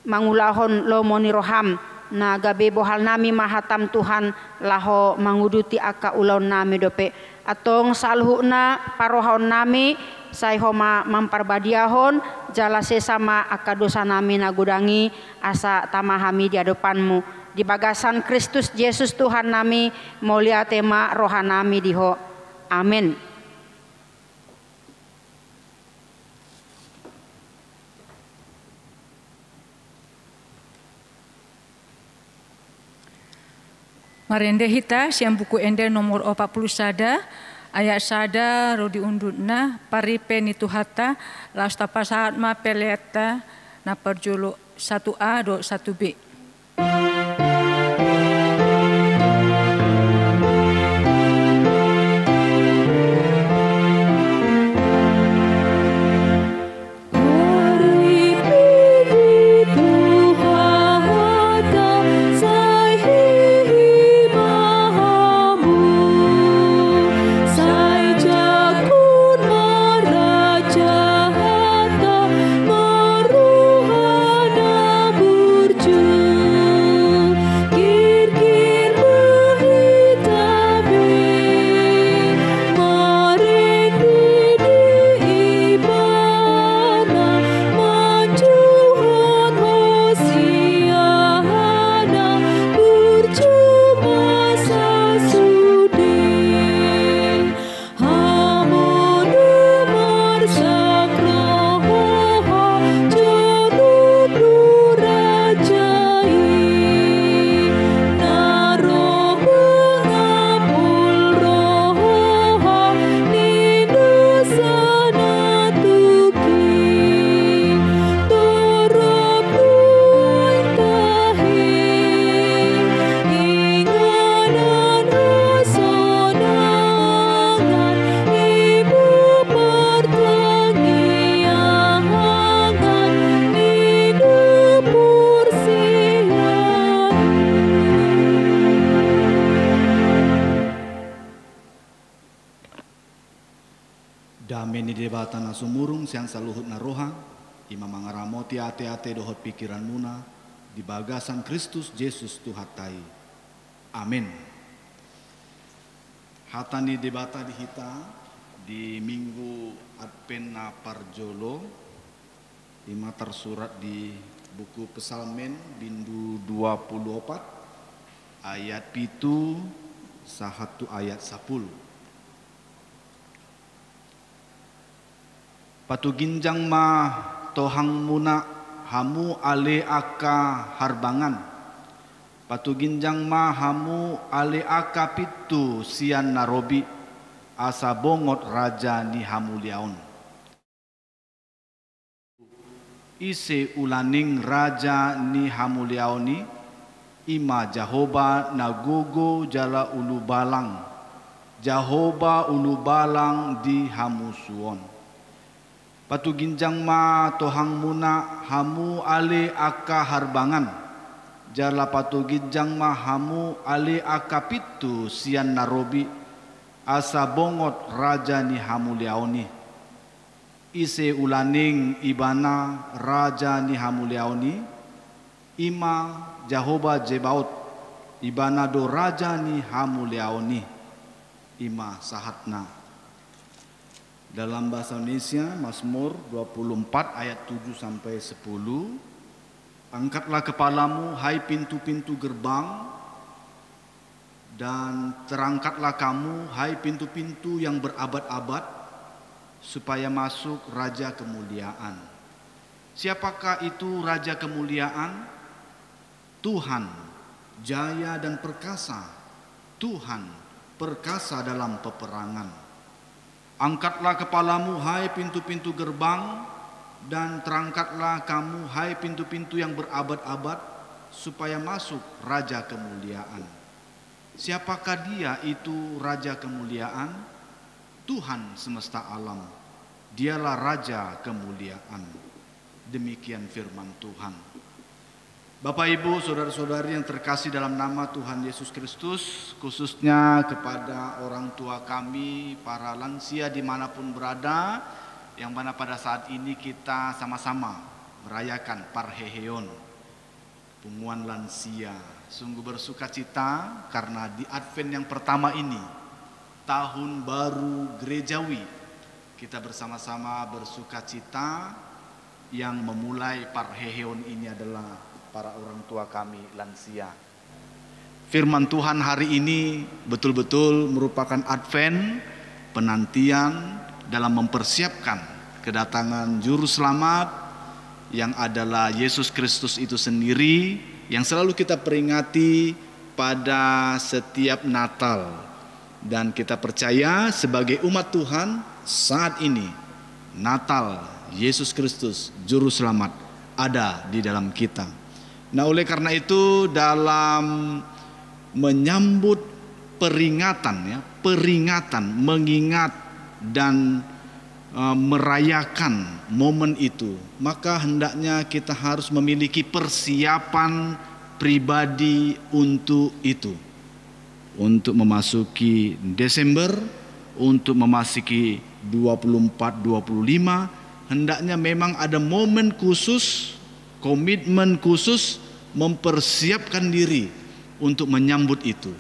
mangulahon lomo ni roham, na gabe bohalnami ma hatam Tuhan, laho manguduti angka ulaonnami dope. Antong saluhutna parohaonnami, sai Ho ma mamparbadiahon, jala sesa ma angka dosanami na godang i, asa tama hami di adopanmu. Di bagasan Kristus Jesus Tuhannami, mauliate ma rohanami di Ho. Amen. Marende hita sian Buku Ende nomor opat pulu sada, ayat sada ro di undutna, paripe ni Tuhanta. Laos tapasahat ma peleanta na parjolo, satu A dohot satu B. Dame ni Debata na sumurung sian saluhutna roha, i ma mangaramoti ateate dohot pingkiranmuna di bagasan Kristus Jesus Tuhanta i. Amen. Hata ni Debata di hita di Minggu Advent na parjolo, i ma tarsurat di buku Psalmen, bindu dua pulu opat, ayat pitu sahat tu ayat sapuluh. Patuginjang ma tohangmuna hamu ale angka harbangan. Patuginjang ma hamu ale angka pintu sian na robi, asa bongot raja ni hamuliaon. Ise ulaning raja ni hamuliaon i? I ma Jahowa na gogo jala ulubalang, Jahowa ulubalang di hamusuon. Patuginjang ma tohangmuna hamu ale angka harbangan, jala patuginjang ma hamu ale angka pintu sian na robi, asa bongot raja ni hamuliaon i. Ise ulaning Ibana raja ni hamuliaon i? I ma Jahowa Zebaot, Ibana do raja ni hamuliaon i. I ma sahatna. Dalam bahasa Indonesia, Mazmur dua puluh empat ayat tujuh sampai sepuluh. Angkatlah kepalamu, hai pintu-pintu gerbang, dan terangkatlah kamu, hai pintu-pintu yang berabad-abad, supaya masuk Raja kemuliaan. Siapakah itu Raja kemuliaan? Tuhan, jaya dan perkasa. Tuhan, perkasa dalam peperangan. Angkatlah kepalamu, hai pintu-pintu gerbang, dan terangkatlah kamu, hai pintu-pintu yang berabad-abad, supaya masuk Raja kemuliaan. Siapakah Dia itu Raja kemuliaan? Tuhan semesta alam. Dialah Raja kemuliaan. Demikian firman Tuhan. Bapak, Ibu, saudara-saudari yang terkasih dalam nama Tuhan Yesus Kristus, khususnya kepada orang tua kami, para lansia dimanapun berada, yang mana pada saat ini kita sama-sama merayakan parheheon, punguan lansia. Sungguh bersukacita karena di Advent yang pertama ini, tahun baru gerejawi, kita bersama-sama bersukacita. Yang memulai parheheon ini adalah para orang tua kami lansia. Firman Tuhan hari ini betul-betul merupakan Advent, penantian dalam mempersiapkan kedatangan Juru Selamat yang adalah Yesus Kristus itu sendiri, yang selalu kita peringati pada setiap Natal. Dan kita percaya sebagai umat Tuhan, saat ini Natal Yesus Kristus Juru Selamat ada di dalam kita. Nah, oleh karena itu, dalam menyambut peringatan, ya, peringatan, mengingat dan, eh, merayakan momen itu, maka hendaknya kita harus memiliki persiapan pribadi untuk itu. Untuk memasuki Desember, untuk memasuki dua puluh empat, dua puluh lima, hendaknya memang ada momen khusus, komitmen khusus, mempersiapkan diri untuk menyambut itu.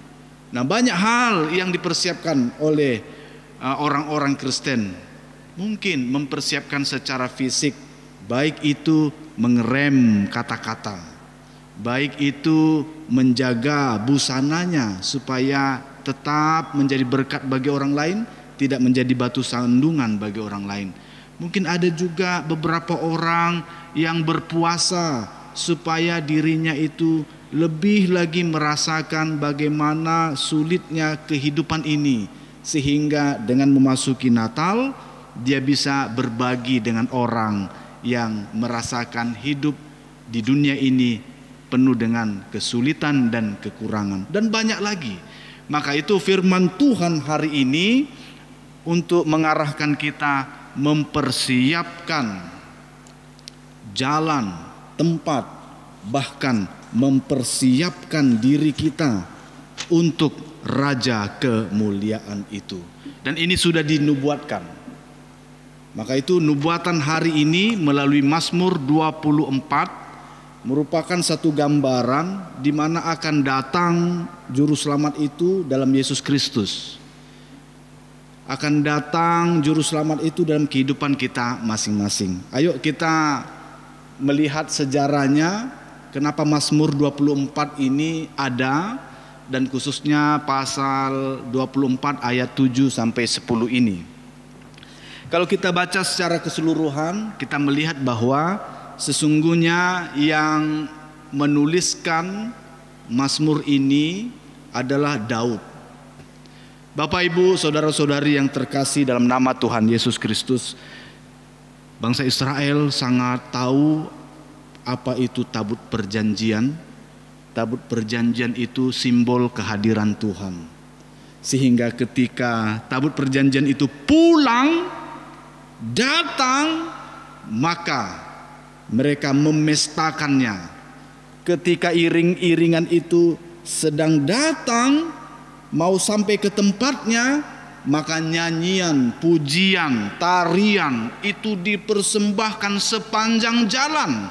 Nah, banyak hal yang dipersiapkan oleh, eh, orang-orang Kristen. Mungkin mempersiapkan secara fisik, baik itu mengerem kata-kata, baik itu menjaga busananya supaya tetap menjadi berkat bagi orang lain, tidak menjadi batu sandungan bagi orang lain. Mungkin ada juga beberapa orang yang berpuasa supaya dirinya itu lebih lagi merasakan bagaimana sulitnya kehidupan ini, sehingga dengan memasuki Natal, dia bisa berbagi dengan orang yang merasakan hidup di dunia ini penuh dengan kesulitan dan kekurangan, dan banyak lagi. Maka itu, firman Tuhan hari ini untuk mengarahkan kita mempersiapkan jalan, tempat, bahkan mempersiapkan diri kita untuk Raja kemuliaan itu. Dan ini sudah dinubuatkan. Maka itu, nubuatan hari ini melalui Mazmur dua puluh empat merupakan satu gambaran di mana akan datang Juru Selamat itu dalam Yesus Kristus. Akan datang Juru Selamat itu dalam kehidupan kita masing-masing. Ayo kita melihat sejarahnya, kenapa Mazmur dua puluh empat ini ada, dan khususnya pasal dua puluh empat ayat tujuh sampai sepuluh ini. Kalau kita baca secara keseluruhan, kita melihat bahwa sesungguhnya yang menuliskan Mazmur ini adalah Daud. Bapak, Ibu, saudara-saudari yang terkasih dalam nama Tuhan Yesus Kristus, bangsa Israel sangat tahu apa itu tabut perjanjian. Tabut perjanjian itu simbol kehadiran Tuhan. Sehingga ketika tabut perjanjian itu pulang, datang, maka mereka memestakannya. Ketika iring-iringan itu sedang datang, mau sampai ke tempatnya, maka nyanyian, pujian, tarian itu dipersembahkan sepanjang jalan.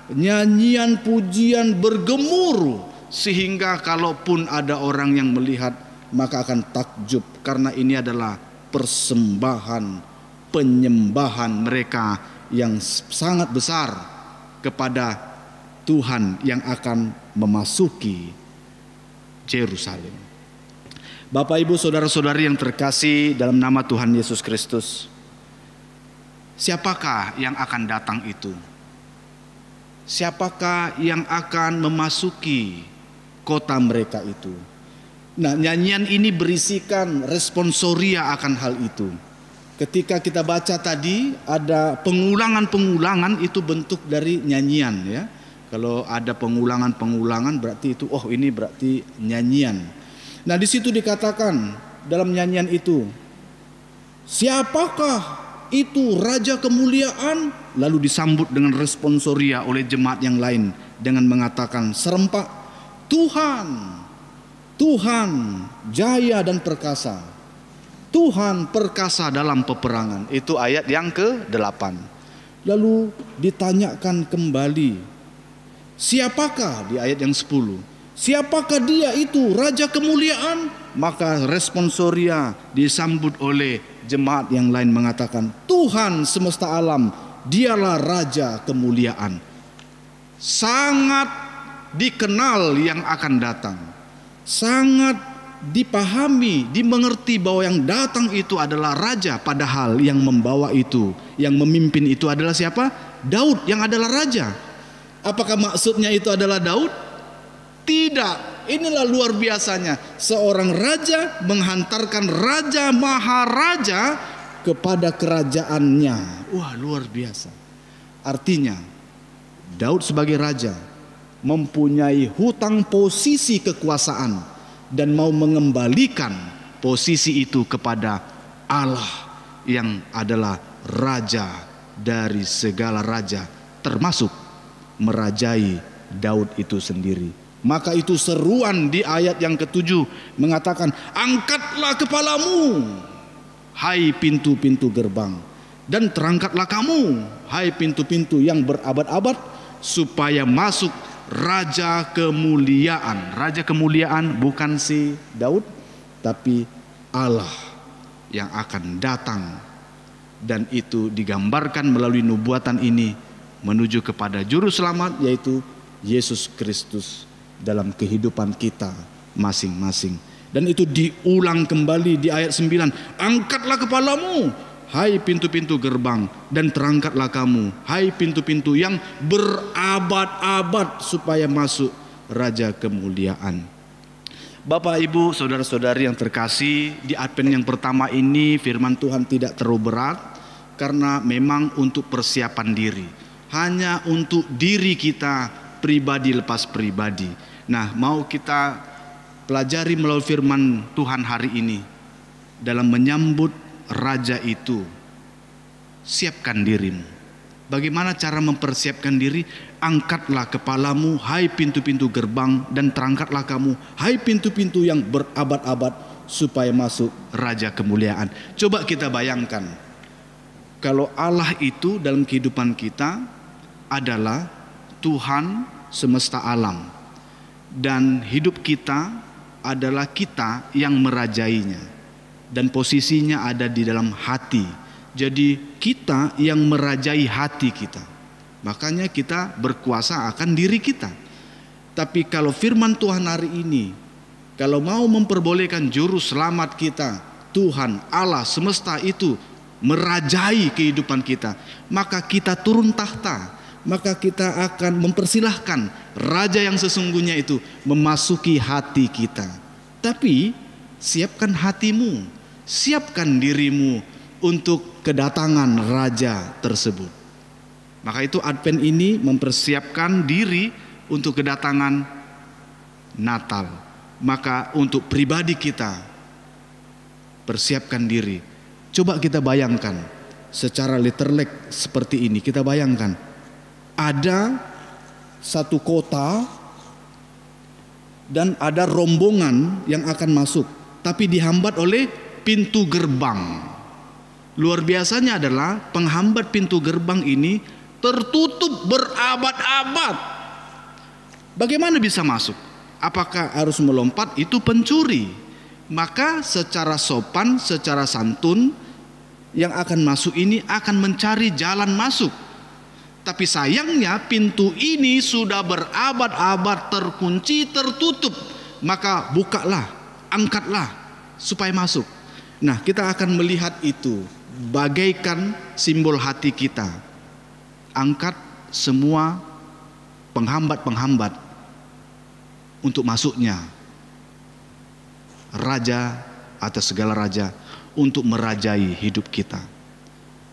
Nyanyian, pujian bergemuruh, sehingga kalaupun ada orang yang melihat, maka akan takjub, karena ini adalah persembahan, penyembahan mereka yang s-, sangat besar kepada Tuhan yang akan memasuki Jerusalem. Bapak, Ibu, saudara-saudari yang terkasih dalam nama Tuhan Yesus Kristus, siapakah yang akan datang itu? Siapakah yang akan memasuki kota mereka itu? Nah, nyanyian ini berisikan responsoria akan hal itu. Ketika kita baca tadi, ada pengulangan-pengulangan, itu bentuk dari nyanyian, ya. Kalau ada pengulangan-pengulangan, berarti itu, oh, ini berarti nyanyian. Nah, di situ dikatakan dalam nyanyian itu, "Siapakah itu Raja Kemuliaan?" Lalu disambut dengan responsoria oleh jemaat yang lain dengan mengatakan serempak, "Tuhan, Tuhan, jaya dan perkasa. Tuhan, perkasa dalam peperangan." Itu ayat yang kedelapan. Lalu ditanyakan kembali, "Siapakah?" Di ayat yang sepuluh, "Siapakah Dia itu, Raja Kemuliaan?" Maka responsoria disambut oleh jemaat yang lain mengatakan, "Tuhan semesta alam, Dialah Raja Kemuliaan." Sangat dikenal yang akan datang. Sangat dipahami, dimengerti bahwa yang datang itu adalah raja, padahal yang membawa itu, yang memimpin itu adalah siapa? Daud yang adalah raja. Apakah maksudnya itu adalah Daud? Tidak. Inilah luar biasanya. Seorang raja menghantarkan raja maharaja kepada kerajaannya. Wah, luar biasa. Artinya, Daud sebagai raja mempunyai hutang posisi kekuasaan dan mau mengembalikan posisi itu kepada Allah yang adalah raja dari segala raja, termasuk merajai Daud itu sendiri. Maka itu seruan di ayat yang ketujuh mengatakan, "Angkatlah kepalamu, hai pintu-pintu gerbang, dan terangkatlah kamu, hai pintu-pintu yang berabad-abad, supaya masuk Raja Kemuliaan." Raja Kemuliaan bukan si Daud, tapi Allah yang akan datang. Dan itu digambarkan melalui nubuatan ini menuju kepada Juru Selamat, yaitu Yesus Kristus dalam kehidupan kita masing-masing. Dan itu diulang kembali di ayat sembilan, "Angkatlah kepalamu, hai pintu-pintu gerbang, dan terangkatlah kamu, hai pintu-pintu yang berabad-abad, supaya masuk Raja Kemuliaan." Bapak, Ibu, saudara-saudari yang terkasih, di Advent yang pertama ini firman Tuhan tidak terlalu berat karena memang untuk persiapan diri. Hanya untuk diri kita pribadi lepas pribadi. Nah, mau kita pelajari melalui firman Tuhan hari ini dalam menyambut Raja itu. Siapkan dirimu. Bagaimana cara mempersiapkan diri? "Angkatlah kepalamu, hai pintu-pintu gerbang, dan terangkatlah kamu, hai pintu-pintu yang berabad-abad, supaya masuk Raja Kemuliaan." Coba kita bayangkan, kalau Allah itu dalam kehidupan kita adalah Tuhan semesta alam, dan hidup kita adalah kita yang merajainya, dan posisinya ada di dalam hati. Jadi, kita yang merajai hati kita. Makanya, kita berkuasa akan diri kita. Tapi kalau firman Tuhan hari ini Kalau mau memperbolehkan Juru Selamat kita, Tuhan Allah semesta itu merajai kehidupan kita, maka kita turun tahta, maka kita akan mempersilahkan Raja yang sesungguhnya itu memasuki hati kita. Tapi siapkan hatimu, siapkan dirimu untuk kedatangan Raja tersebut. Maka itu Advent ini mempersiapkan diri untuk kedatangan Natal. Maka untuk pribadi kita, persiapkan diri. Coba kita bayangkan secara literlek seperti ini. Kita bayangkan ada satu kota dan ada rombongan yang akan masuk, tapi dihambat oleh pintu gerbang. Luar biasanya adalah penghambat pintu gerbang ini tertutup berabad-abad. Bagaimana bisa masuk? Apakah harus melompat? Itu pencuri. Maka secara sopan, secara santun, yang akan masuk ini akan mencari jalan masuk. Tapi sayangnya, pintu ini sudah berabad-abad terkunci, tertutup. Maka bukalah, angkatlah, supaya masuk. Nah, kita akan melihat itu bagaikan simbol hati kita. Angkat semua penghambat-penghambat untuk masuknya Raja atas segala raja, untuk merajai hidup kita.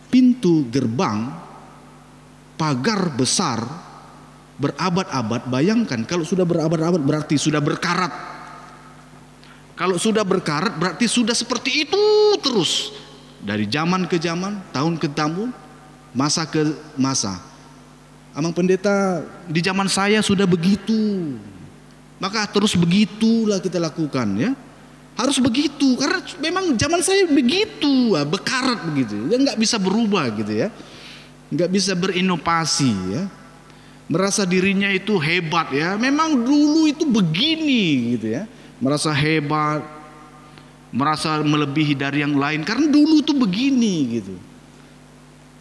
Pintu gerbang, pagar besar, berabad-abad. Bayangkan, kalau sudah berabad-abad, berarti sudah berkarat. Kalau sudah berkarat, berarti sudah seperti itu terus. Dari zaman ke zaman, tahun ke tahun, masa ke masa. Amang Pendeta, di zaman saya sudah begitu. Maka terus begitulah kita lakukan, ya. Harus begitu, karena memang zaman saya begitu, ah, berkarat begitu. Ya, nggak bisa berubah gitu, ya. Nggak bisa berinovasi, ya. Merasa dirinya itu hebat, ya. Memang dulu itu begini gitu, ya. Merasa hebat, merasa melebihi dari yang lain karena dulu itu begini gitu.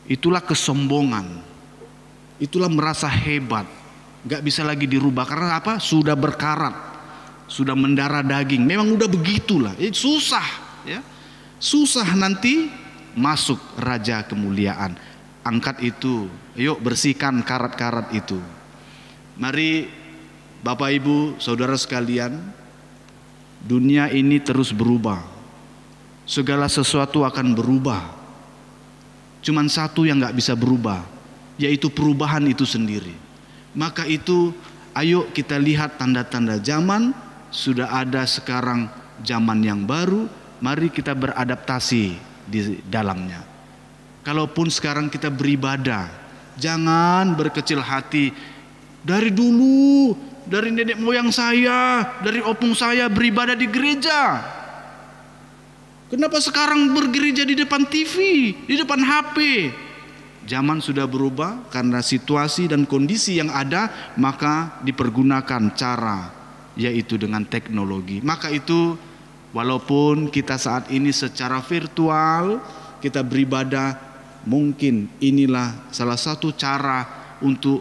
Itulah kesombongan. Itulah merasa hebat. Nggak bisa lagi dirubah. Karena apa? Sudah berkarat. Sudah mendarah daging. Memang udah begitulah. Eh, susah, ya. Susah nanti masuk Raja kemuliaan. Angkat itu. Yuk, bersihkan karat-karat itu. Mari, Bapak, Ibu, Saudara sekalian, dunia ini terus berubah. Segala sesuatu akan berubah. Cuman satu yang nggak bisa berubah, yaitu perubahan itu sendiri. Maka itu, ayo kita lihat tanda-tanda zaman, sudah ada sekarang zaman yang baru, mari kita beradaptasi di dalamnya. Kalaupun sekarang kita beribadah, jangan berkecil hati. Dari dulu, dari nenek moyang saya, dari opung saya beribadah di gereja. Kenapa sekarang bergereja di depan T V, di depan H P? Zaman sudah berubah karena situasi dan kondisi yang ada, maka dipergunakan cara, yaitu dengan teknologi. Maka itu, walaupun kita saat ini secara virtual, kita beribadah, mungkin inilah salah satu cara untuk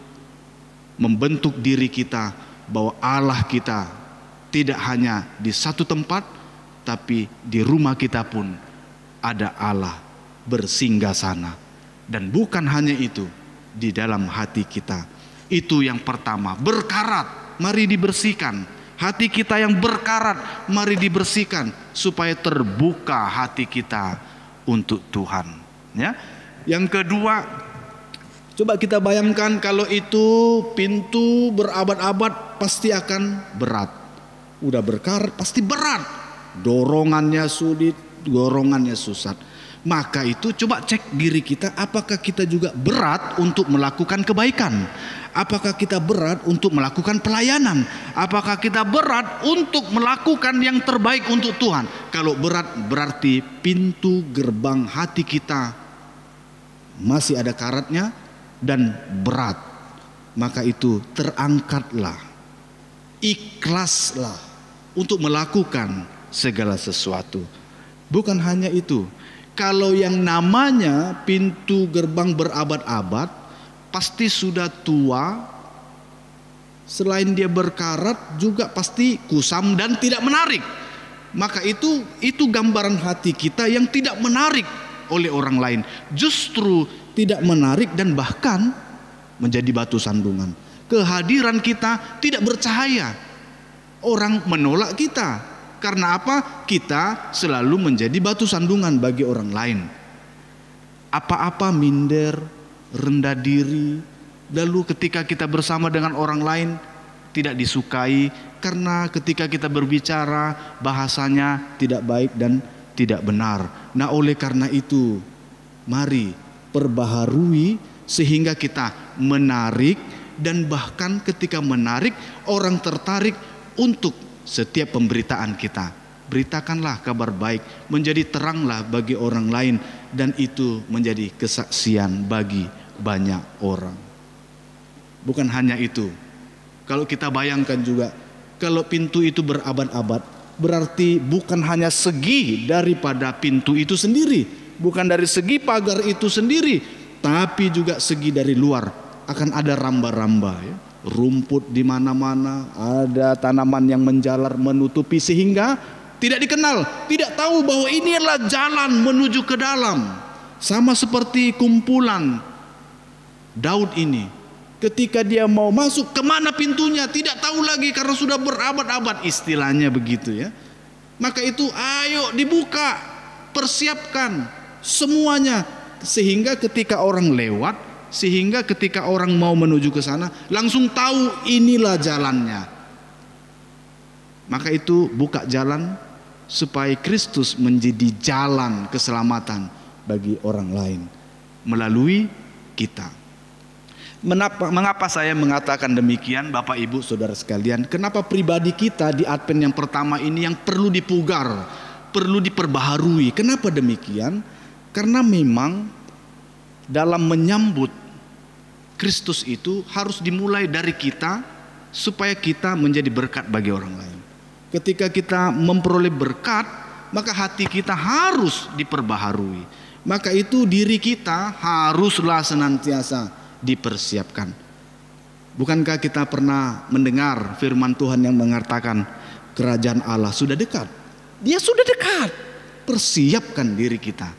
membentuk diri kita bahwa Allah kita tidak hanya di satu tempat, tapi di rumah kita pun ada Allah bersinggah sana. Dan bukan hanya itu, di dalam hati kita. Itu yang pertama, berkarat, mari dibersihkan. Hati kita yang berkarat, mari dibersihkan supaya terbuka hati kita untuk Tuhan. Ya. Yang kedua, coba kita bayangkan kalau itu pintu berabad-abad, pasti akan berat. Udah berkarat, pasti berat. Dorongannya sulit, dorongannya susah. Maka itu coba cek diri kita, apakah kita juga berat untuk melakukan kebaikan? Apakah kita berat untuk melakukan pelayanan? Apakah kita berat untuk melakukan yang terbaik untuk Tuhan? Kalau berat, berarti pintu gerbang hati kita masih ada karatnya dan berat. Maka itu, terangkatlah, ikhlaslah untuk melakukan segala sesuatu. Bukan hanya itu, kalau yang namanya pintu gerbang berabad-abad, pasti sudah tua, Selain dia berkarat, juga pasti kusam dan tidak menarik. Maka itu, itu gambaran hati kita yang tidak menarik oleh orang lain. Justru tidak menarik dan bahkan menjadi batu sandungan. Kehadiran kita tidak bercahaya. Orang menolak kita. Karena apa? Kita selalu menjadi batu sandungan bagi orang lain. Apa-apa minder, rendah diri, lalu ketika kita bersama dengan orang lain tidak disukai, karena ketika kita berbicara bahasanya tidak baik dan tidak benar. Nah, oleh karena itu, mari perbaharui sehingga kita menarik, dan bahkan ketika menarik, orang tertarik untuk setiap pemberitaan kita. Beritakanlah kabar baik, menjadi teranglah bagi orang lain, dan itu menjadi kesaksian bagi banyak orang. Bukan hanya itu, kalau kita bayangkan juga, kalau pintu itu berabad-abad, berarti bukan hanya segi daripada pintu itu sendiri, bukan dari segi pagar itu sendiri, tapi juga segi dari luar. Akan ada ramba-ramba, ya. Rumput di mana-mana, ada tanaman yang menjalar menutupi sehingga tidak dikenal, tidak tahu bahwa ini adalah jalan menuju ke dalam. Sama seperti kumpulan Daud ini, ketika dia mau masuk, kemana pintunya, tidak tahu lagi karena sudah berabad-abad, istilahnya begitu, ya. Maka itu, ayo dibuka, persiapkan semuanya, sehingga ketika orang lewat, sehingga ketika orang mau menuju ke sana, langsung tahu inilah jalannya. Maka itu, buka jalan supaya Kristus menjadi jalan keselamatan bagi orang lain melalui kita. Menapa, mengapa saya mengatakan demikian, Bapak, Ibu, Saudara sekalian? Kenapa pribadi kita di Advent yang pertama ini yang perlu dipugar, perlu diperbaharui? Kenapa demikian? Karena memang dalam menyambut Kristus itu harus dimulai dari kita, supaya kita menjadi berkat bagi orang lain. Ketika kita memperoleh berkat, maka hati kita harus diperbaharui. Maka itu, diri kita haruslah senantiasa dipersiapkan. Bukankah kita pernah mendengar firman Tuhan yang mengatakan, "Kerajaan Allah sudah dekat"? Dia sudah dekat. Persiapkan diri kita.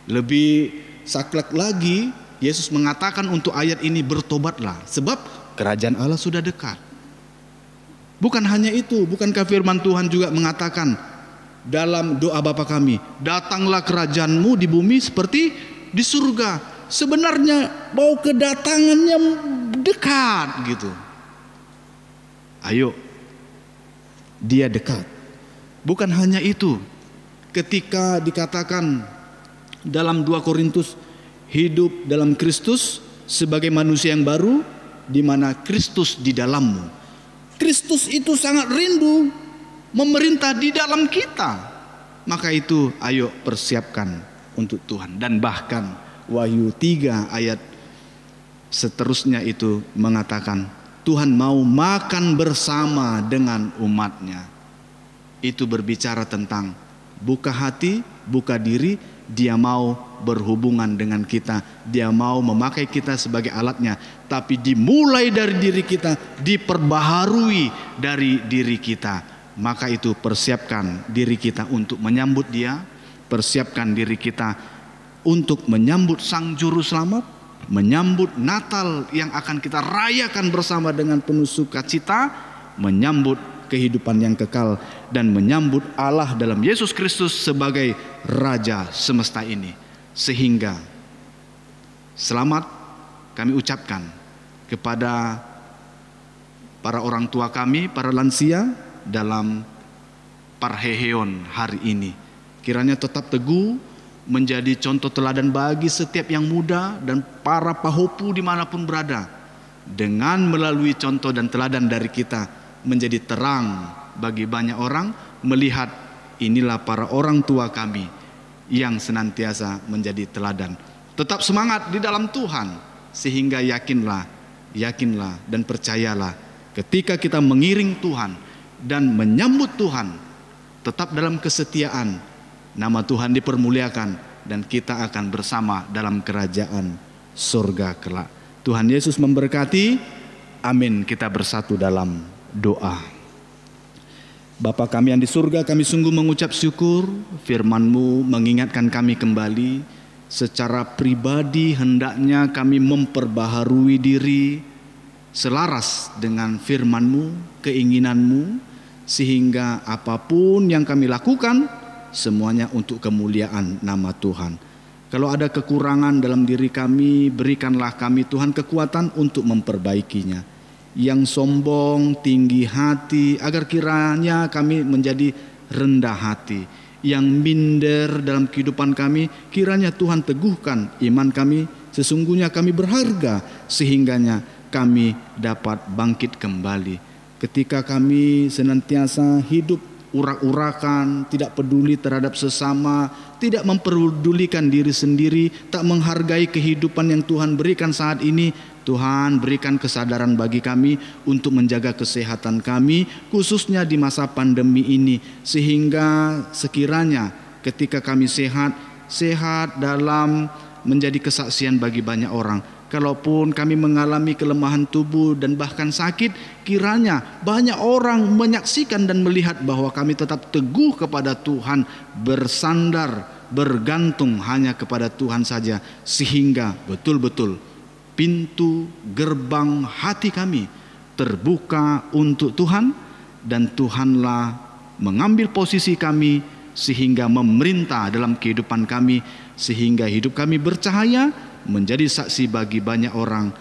Lebih saklek lagi, Yesus mengatakan untuk ayat ini, "Bertobatlah, sebab kerajaan Allah sudah dekat." Bukan hanya itu, bukankah firman Tuhan juga mengatakan dalam doa Bapa kami, "Datanglah kerajaan-Mu di bumi seperti di surga"? Sebenarnya, bahwa kedatangannya dekat, gitu. Ayo, Dia dekat. Bukan hanya itu, ketika dikatakan dalam dua Korintus, "Hidup dalam Kristus sebagai manusia yang baru, di mana Kristus di dalammu." Kristus itu sangat rindu memerintah di dalam kita. Maka itu, ayo persiapkan untuk Tuhan. Dan bahkan, Wahyu tiga ayat seterusnya itu mengatakan, Tuhan mau makan bersama dengan umat-Nya. Itu berbicara tentang buka hati, buka diri, Dia mau berhubungan dengan kita, Dia mau memakai kita sebagai alat-Nya. Tapi dimulai dari diri kita, diperbaharui dari diri kita. Maka itu, persiapkan diri kita untuk menyambut Dia, persiapkan diri kita untuk menyambut Sang Juru Selamat, menyambut Natal yang akan kita rayakan bersama dengan penuh sukacita, menyambut kehidupan yang kekal, dan menyambut Allah dalam Yesus Kristus sebagai Raja semesta ini. Sehingga selamat kami ucapkan kepada para orang tua kami, para lansia, dalam parheheon hari ini. Kiranya tetap teguh, menjadi contoh teladan bagi setiap yang muda dan para pahompu di mana pun berada. Dengan melalui contoh dan teladan dari kita, menjadi terang bagi banyak orang, melihat inilah para orang tua kami yang senantiasa menjadi teladan. Tetap semangat di dalam Tuhan, sehingga yakinlah, yakinlah dan percayalah, ketika kita mengiring Tuhan dan menyambut Tuhan, tetap dalam kesetiaan, nama Tuhan dipermuliakan, dan kita akan bersama dalam kerajaan surga kelak. Tuhan Yesus memberkati. Amin. Kita bersatu dalam doa. Bapa kami yang di surga, kami sungguh mengucap syukur, firman-Mu mengingatkan kami kembali, secara pribadi hendaknya kami memperbaharui diri selaras dengan firman-Mu, keinginan-Mu, sehingga apapun yang kami lakukan, semuanya untuk kemuliaan nama Tuhan. Kalau ada kekurangan dalam diri kami, berikanlah kami, Tuhan, kekuatan untuk memperbaikinya. Yang sombong, tinggi hati, agar kiranya kami menjadi rendah hati. Yang minder dalam kehidupan kami, kiranya Tuhan teguhkan iman kami, sesungguhnya kami berharga, sehingganya kami dapat bangkit kembali. Ketika kami senantiasa hidup urak-urakan, tidak peduli terhadap sesama, tidak memperdulikan diri sendiri, tak menghargai kehidupan yang Tuhan berikan saat ini, Tuhan, berikan kesadaran bagi kami untuk menjaga kesehatan kami, khususnya di masa pandemi ini, sehingga sekiranya ketika kami sehat, sehat dalam menjadi kesaksian bagi banyak orang. Kalaupun kami mengalami kelemahan tubuh dan bahkan sakit, kiranya banyak orang menyaksikan dan melihat bahwa kami tetap teguh kepada Tuhan, bersandar, bergantung hanya kepada Tuhan saja, sehingga betul-betul pintu gerbang hati kami terbuka untuk Tuhan, dan Tuhanlah mengambil posisi kami sehingga memerintah dalam kehidupan kami, sehingga hidup kami bercahaya, menjadi saksi bagi banyak orang,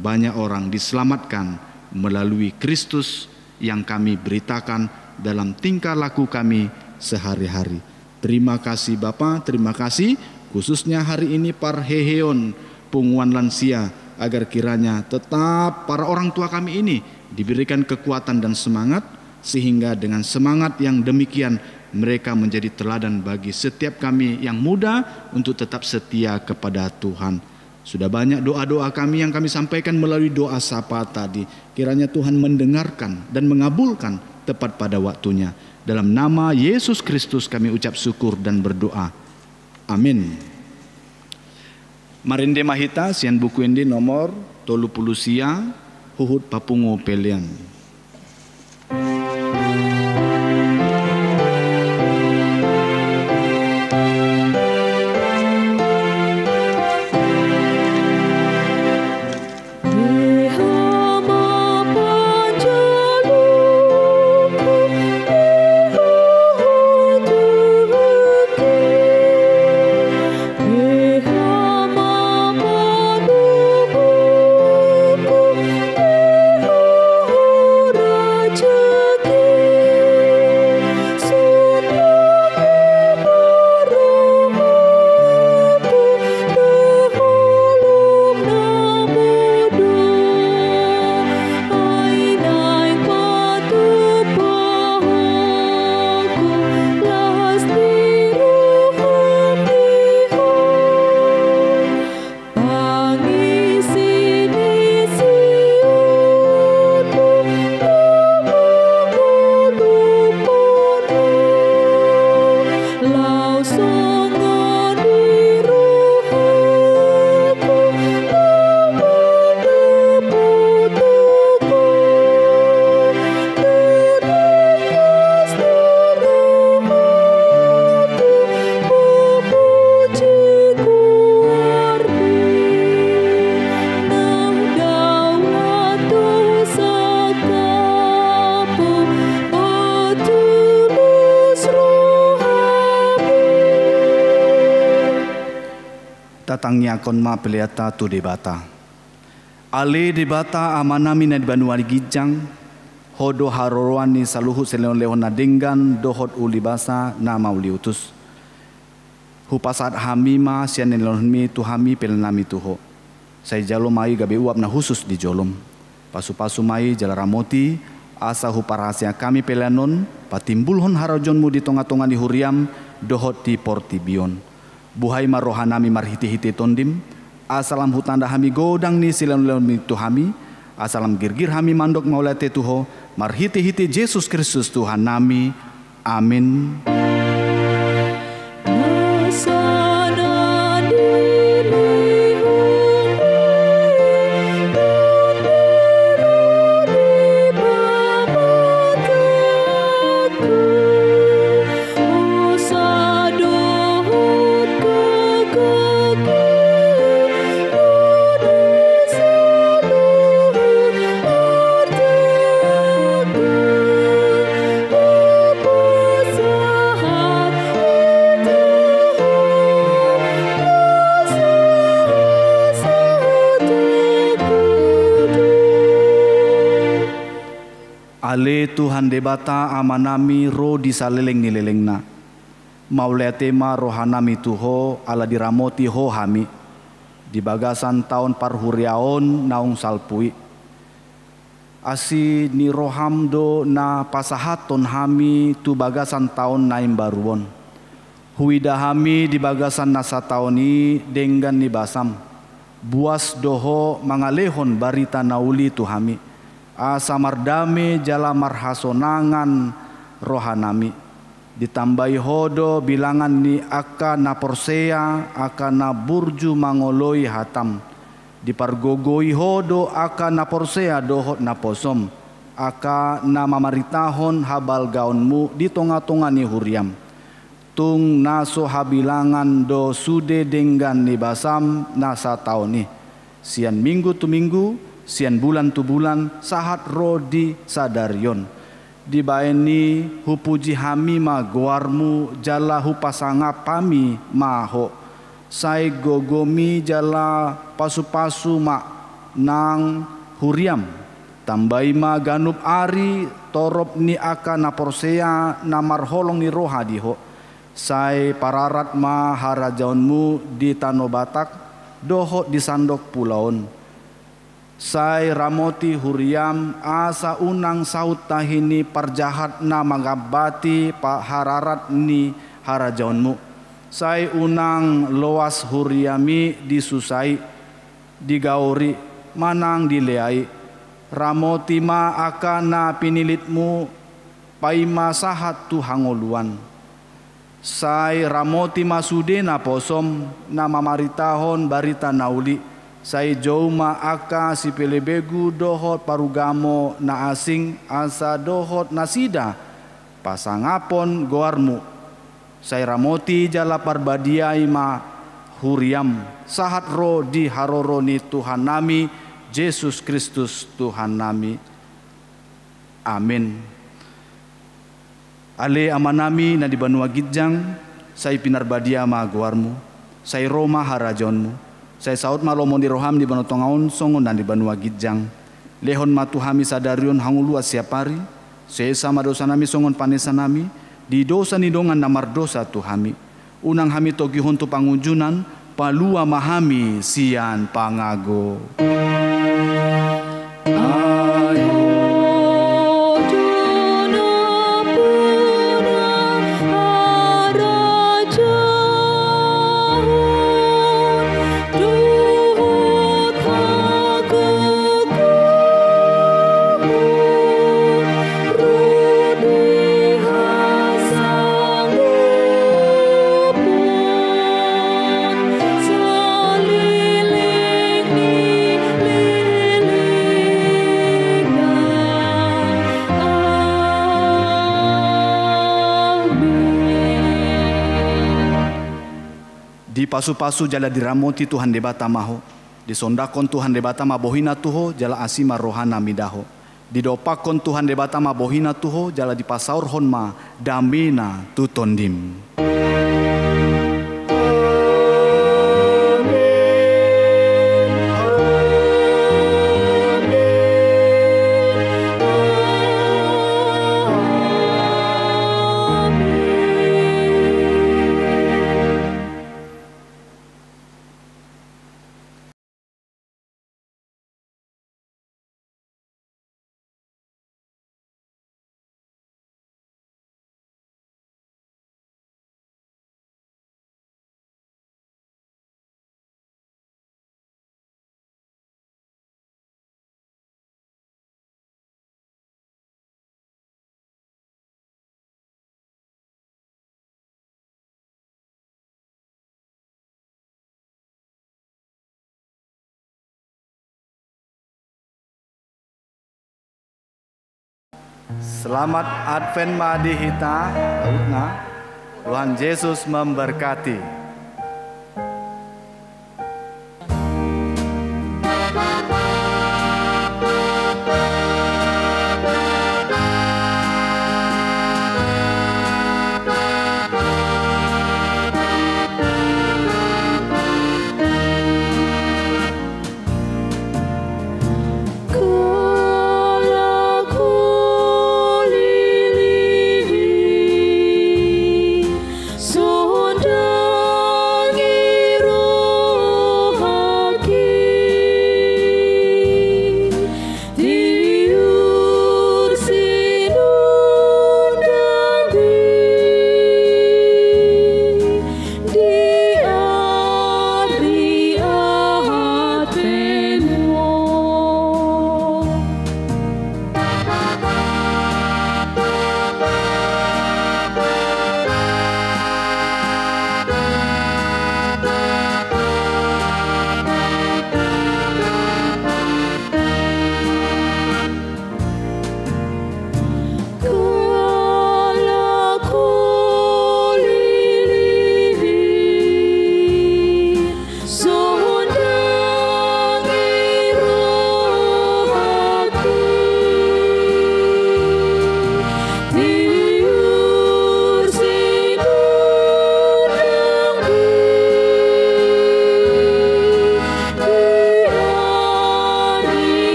banyak orang diselamatkan melalui Kristus yang kami beritakan dalam tingkah laku kami sehari-hari. Terima kasih Bapa, terima kasih, khususnya hari ini parheheon punguan lansia, agar kiranya tetap para orang tua kami ini diberikan kekuatan dan semangat, sehingga dengan semangat yang demikian mereka menjadi teladan bagi setiap kami yang muda untuk tetap setia kepada Tuhan. Sudah banyak doa-doa kami yang kami sampaikan melalui doa sapa tadi. Kiranya Tuhan mendengarkan dan mengabulkan tepat pada waktunya. Dalam nama Yesus Kristus kami ucap syukur dan berdoa. Amin. Marende ma hita sian Buku Ende nomor tolu pulu sia, huhut papungu pelean. Tatangiangkon ma peleanta tu Debata. Ale Debata Amanami na di banua ginjang, Ho do haroroan ni saluhut silehonlehon na denggan dohot uli basa na mauliutus. Hupasahat hami ma sian na nilehonmi tu hami peleannami tu Ho. Sai jalo ma i gabe uap na hushus di jolom. Pasupasu ma i jala ramoti, asa huparhaseang hami pelean on patimbulhon harajaonmu di tongatonga ni huriam dohot di portibi on. Buhai ma rohanami marhitehite Tondim, asa lam hutanda hami godang ni silehonlehonmi tu hami, asa lam girgir hami mandok mauliate tu Ho, marhitehite Jesus Kristus Tuhannami. Amin. Ale Tuhan Debata Amanami ro di saleleng ni lelengna. Mauliate ma rohanami tu Ho ala diramoti Ho hami di bagasan taon parhuriaon naung salpu i. Asi ni roham do na pasahathon hami tu bagasan taon na imbaru on. Huida hami di bagasan na sataon i denggan ni basam. Buas do Ho mangalehon barita na uli tu hami. Asa mardame jala marhasonangan rohanami. Ditambai Ho do bilangan ni angka na porsea, angka na burju mangoloi hatam. Dipargogoi Ho do angka na porsea dohot naposom, angka na mamaritahon habalgaonmu di tonga-tonga ni huriam. Tung na so habilangan do sude denggan ni basam na sataon i. Sian minggu tu minggu, sian bulan tu bulan, sahat ro di sadari on. Dibaen i hupuji hami ma goarmu jala hupasangap hami ma Ho. Sai gogomi jala pasu-pasu ma nang huriam. Tambai ma ganup ari torop ni angka na porsea na marholong ni roha di Ho. Sai pararat ma harajaonmu di tano Batak dohot di sandok pula on. Sai ramoti huriam asa unang saut tahi ni parjahat na mangambati pa-, hararat ni harajaonmu. Sai unang loas huriam i disusai, digaori, manang dileai. Ramoti ma angka na pinilitmu paima sahat tu hangoluan. Sai ramoti ma sude naposom na mamaritahon barita na uli. Sai jou ma angka sipelebegu dohot parugamo na asing asa dohot nasida pasangapon goarmu. Sai ramoti jala parbadiai ma huriam sahat ro di haroro ni Tuhannami Jesus Kristus Tuhannami. Amin. Ale Amanami na di banua ginjang, sai pinarbadia ma goarmu, sai ro ma harajaonmu, sai saut ma lomo ni roham di banua tonga on songon na di banua ginjang. Lehon ma tu hami sadari on hangoluan siapari, sesa ma dosanami songon panesanami di dosa ni dongan na mardosa tu hami. Unang hami togihon tu pangunjunan, palua ma hami sian pangago. Ai Ho do nampuna harajaon dohot hagogoon ro di hasangapon saleleng ni lelengna. Amin. Dipasu-pasu jala diramoti Tuhan Debata ma ho. Disondangkon Tuhan Debata ma bohina tu ho jala asi ma rohana mida ho. Didompakkon Tuhan Debata ma bohina tu ho jala dipasaorhon ma damena tu tondim. Selamat Advent ma di hita, sautna. Tuhan Yesus memberkati.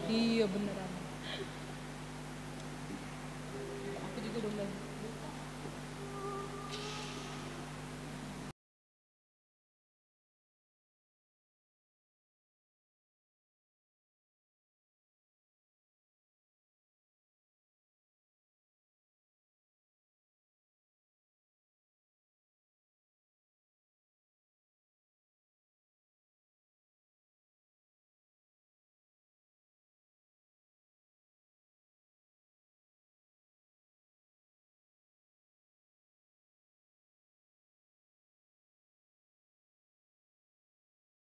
Iya bener.